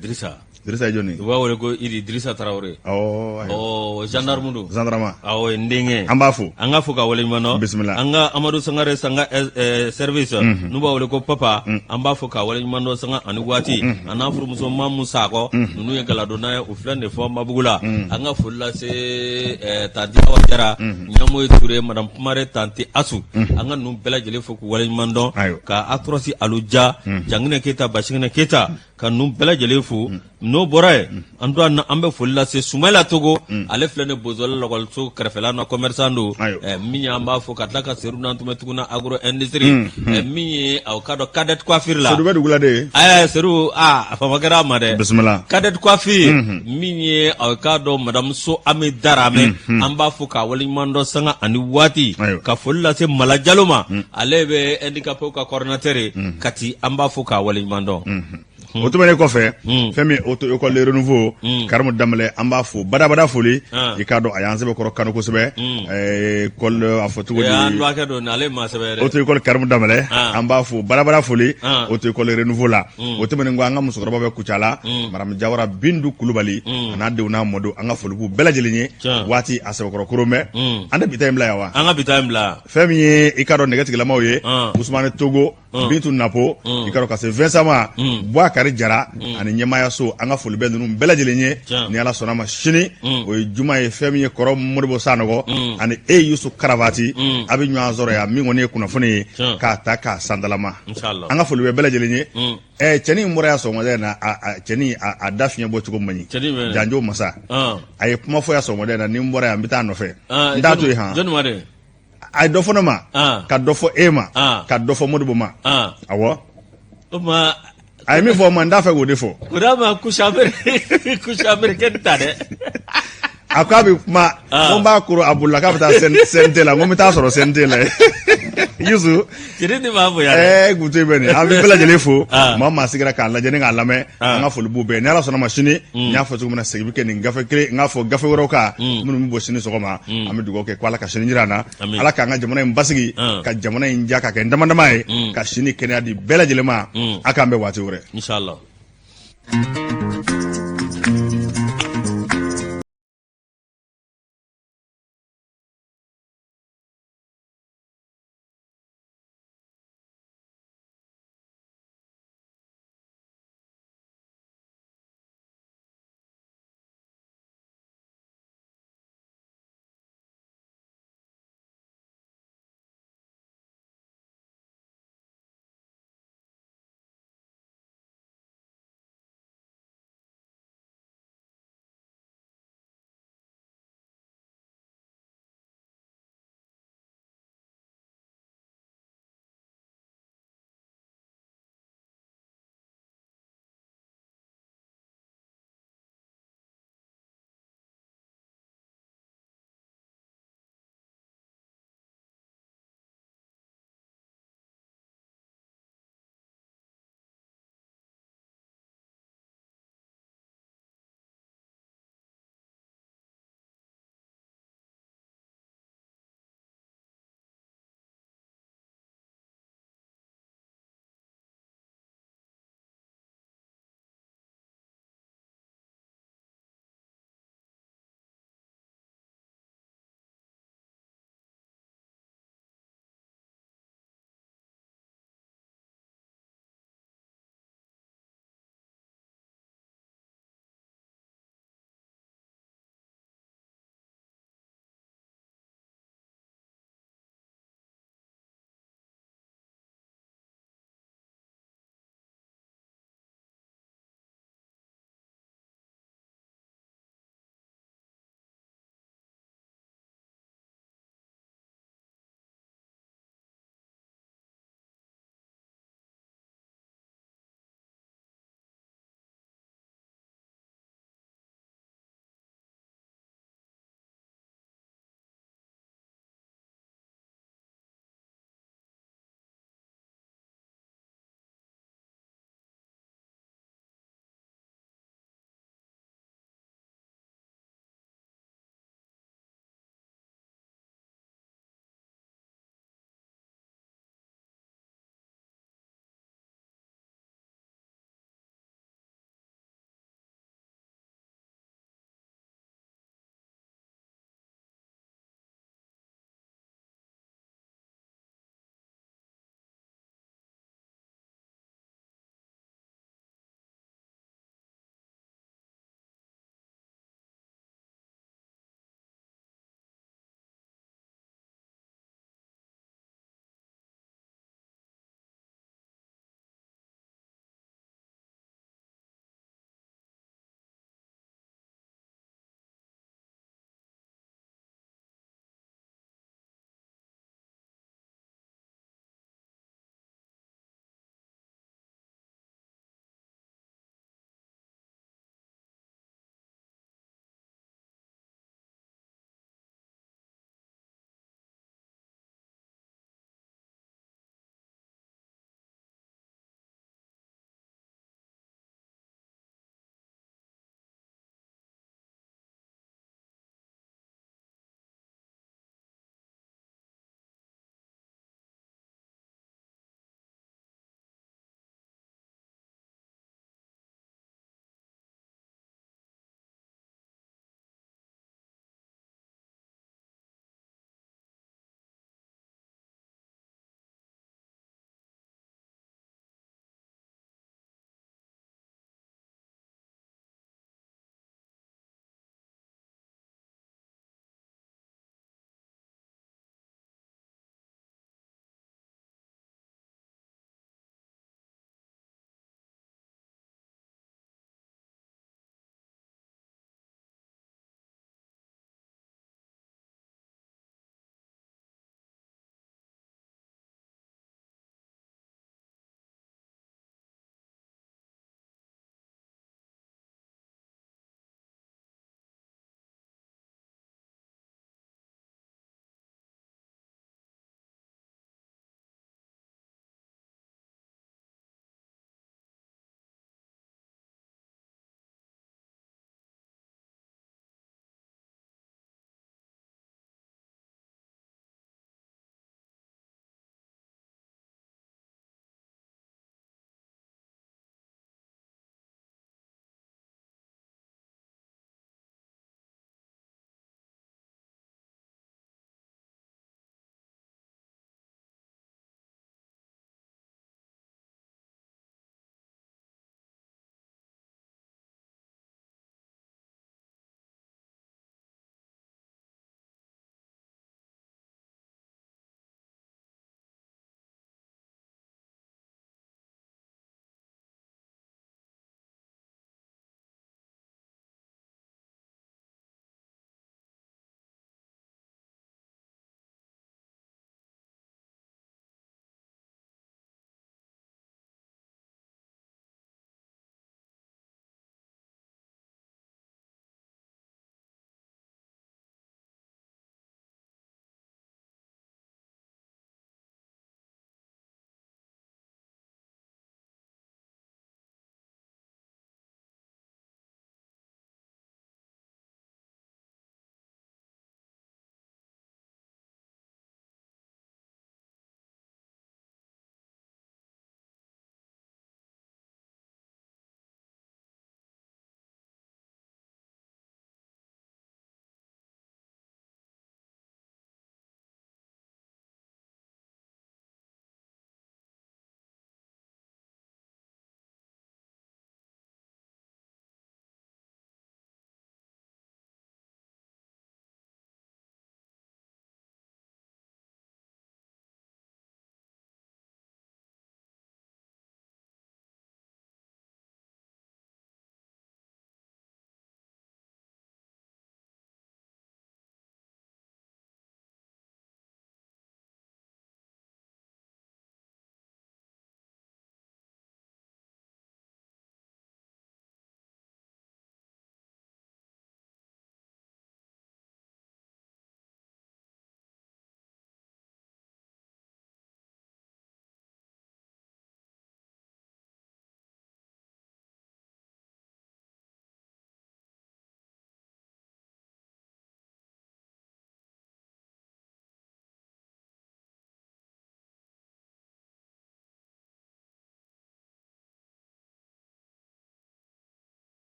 Dirisa. Dirisa ye jɔnni? U b'a wele ko Idi Dirisa Tarawele. Awɔ. Ɔ gendarme don. Gendarme. Awɔ, n denkɛ. An b'a fo. An k'a fo ka waleɲuman dɔn. Bisimila. An ka Amadu Sangare Sanga service. N'u b'a wele ko Papa. An b'a fo ka waleɲuman dɔn sanga ani waati. A n'a furumuso Mamu Sakɔ. Ninnu ye galadonna ye, u filɛ nin fɔ Mabugu la. An ka foli lase tanti Awa Jara. Ɲamoyi Ture, madame Kumare, tanti Asu. An ka ninnu bɛɛ lajɛlen fo k'u waleɲuman dɔn. Ka Atrɔsi Aluja. Janginɛ Keyita, Basigɛnɛ Keyita. Ka ninnu bɛɛ lajɛlen fo. N'o bɔra yen, an to an bɛ foli lase Sumayila Togo, ale filɛ nin Bozɔli lakɔliso kɛrɛfɛla na, commerçant don min ye, an b'a fo ka tila ka Seru Nantuma tuguni agro industrie min ye, aw k'a dɔn Cadet coiffure la. Seru bɛ dugu la de. Seru, aa a faama kɛra a ma dɛ. Bisimila. Cadet coiffure min ye, aw k'a dɔn madame So Ami Daramɛ, an b'a fo k'a waleɲuman dɔn sanga ani waati. Ka foli lase Mala Jalo ma, ale bɛ handicapé ka coordinateur ye Kati, an b'a fo k'a waleɲuman dɔn. O tɛmɛnen kɔfɛ, fɛn min auto école Le Renouveau, Karimu Danbɛlɛ, an b'a fo badabada foli. I k'a dɔn a y'an sɛbɛkɔrɔ kanu kosɛbɛ. École a fɔ cogo di? An dɔgɔkɛ don, ale maa sɛbɛ yɛrɛ. Auto école Karimu Danbɛlɛ, an b'a fo badabada foli auto école Le Renouveau la. O tɛmɛnen kɔ, an ka musokɔrɔba bɛ Kucala, madame Jawara Bintu Kulubali, a n'a denw n'a mɔdenw, an ka foli b'u bɛɛ lajɛlen ye. Waati a sɛbɛkɔrɔ koron bɛ. An tɛ bi ta in bila yan wa? An ka bi ta in bila. Fɛn min ye, i k'a dɔn nɛgɛtigilamaw ye, Usumani Togo, Bintu Napo, i k'a dɔn ka se Vincent ma, Buakari Jara ani ɲɛmaayaso, an ka foli bɛ ninnu bɛɛ lajɛlen ye. Ni Ala sɔnna ma, sini o ye juma ye, fɛn min ye kɔrɔ Modibo Sanɔgɔ ani e Yusu Karavati, a bɛ ɲɔgɔn sɔrɔ yan, min kɔni ye kunnafoni ye k'a ta k'a sandalama. An ka foli bɛ bɛɛ lajɛlen ye. Cɛnin in bɔra yan sɔgɔmada in na, cɛnin a da fiɲɛ bɔ cogo man ɲi, janjo masa, a ye kuma fɔ yan sɔgɔmada in na. Ni n bɔra yan, n bɛ taa a nɔfɛ, n t'a to yen han. A ye dɔ fɔ ne ma, ka dɔ fɔ e ma, ka dɔ fɔ Modibo ma. Awɔ, a ye min fɔ o ma, n t'a fɛ k'o de fɔ. O d'a ma couche américaine ta dɛ. A ko a bɛ kuma, ko n b'a koro a bolila k'a bɛ taa CNT la, n ko n bɛ taa sɔrɔ CNT la yen. Yusu. Cɛnin de b'a bonya dɛ. Gutu bɛ nin, an bɛ bɛɛ lajɛlen fo. Maa maa sigira k'a lajɛ ni k'a lamɛn, an ka foli b'u bɛɛ. Ni Ala sɔnna ma, sini, n y'a fɔ cogo min na, segin bɛ kɛ nin gafe kelen, n k'a fɔ gafe wɛrɛw kan minnu bɛ bɔ sini sɔgɔma. An bɛ dugawu kɛ ko Ala ka sini jira an na, Ala k'an ka jamana in basigi, ka jamana in diya ka kɛ n dama dama ye, ka si ni kɛnɛya di bɛɛ lajɛlen ma. A k'an bɛn waati wɛrɛ. Inshallah.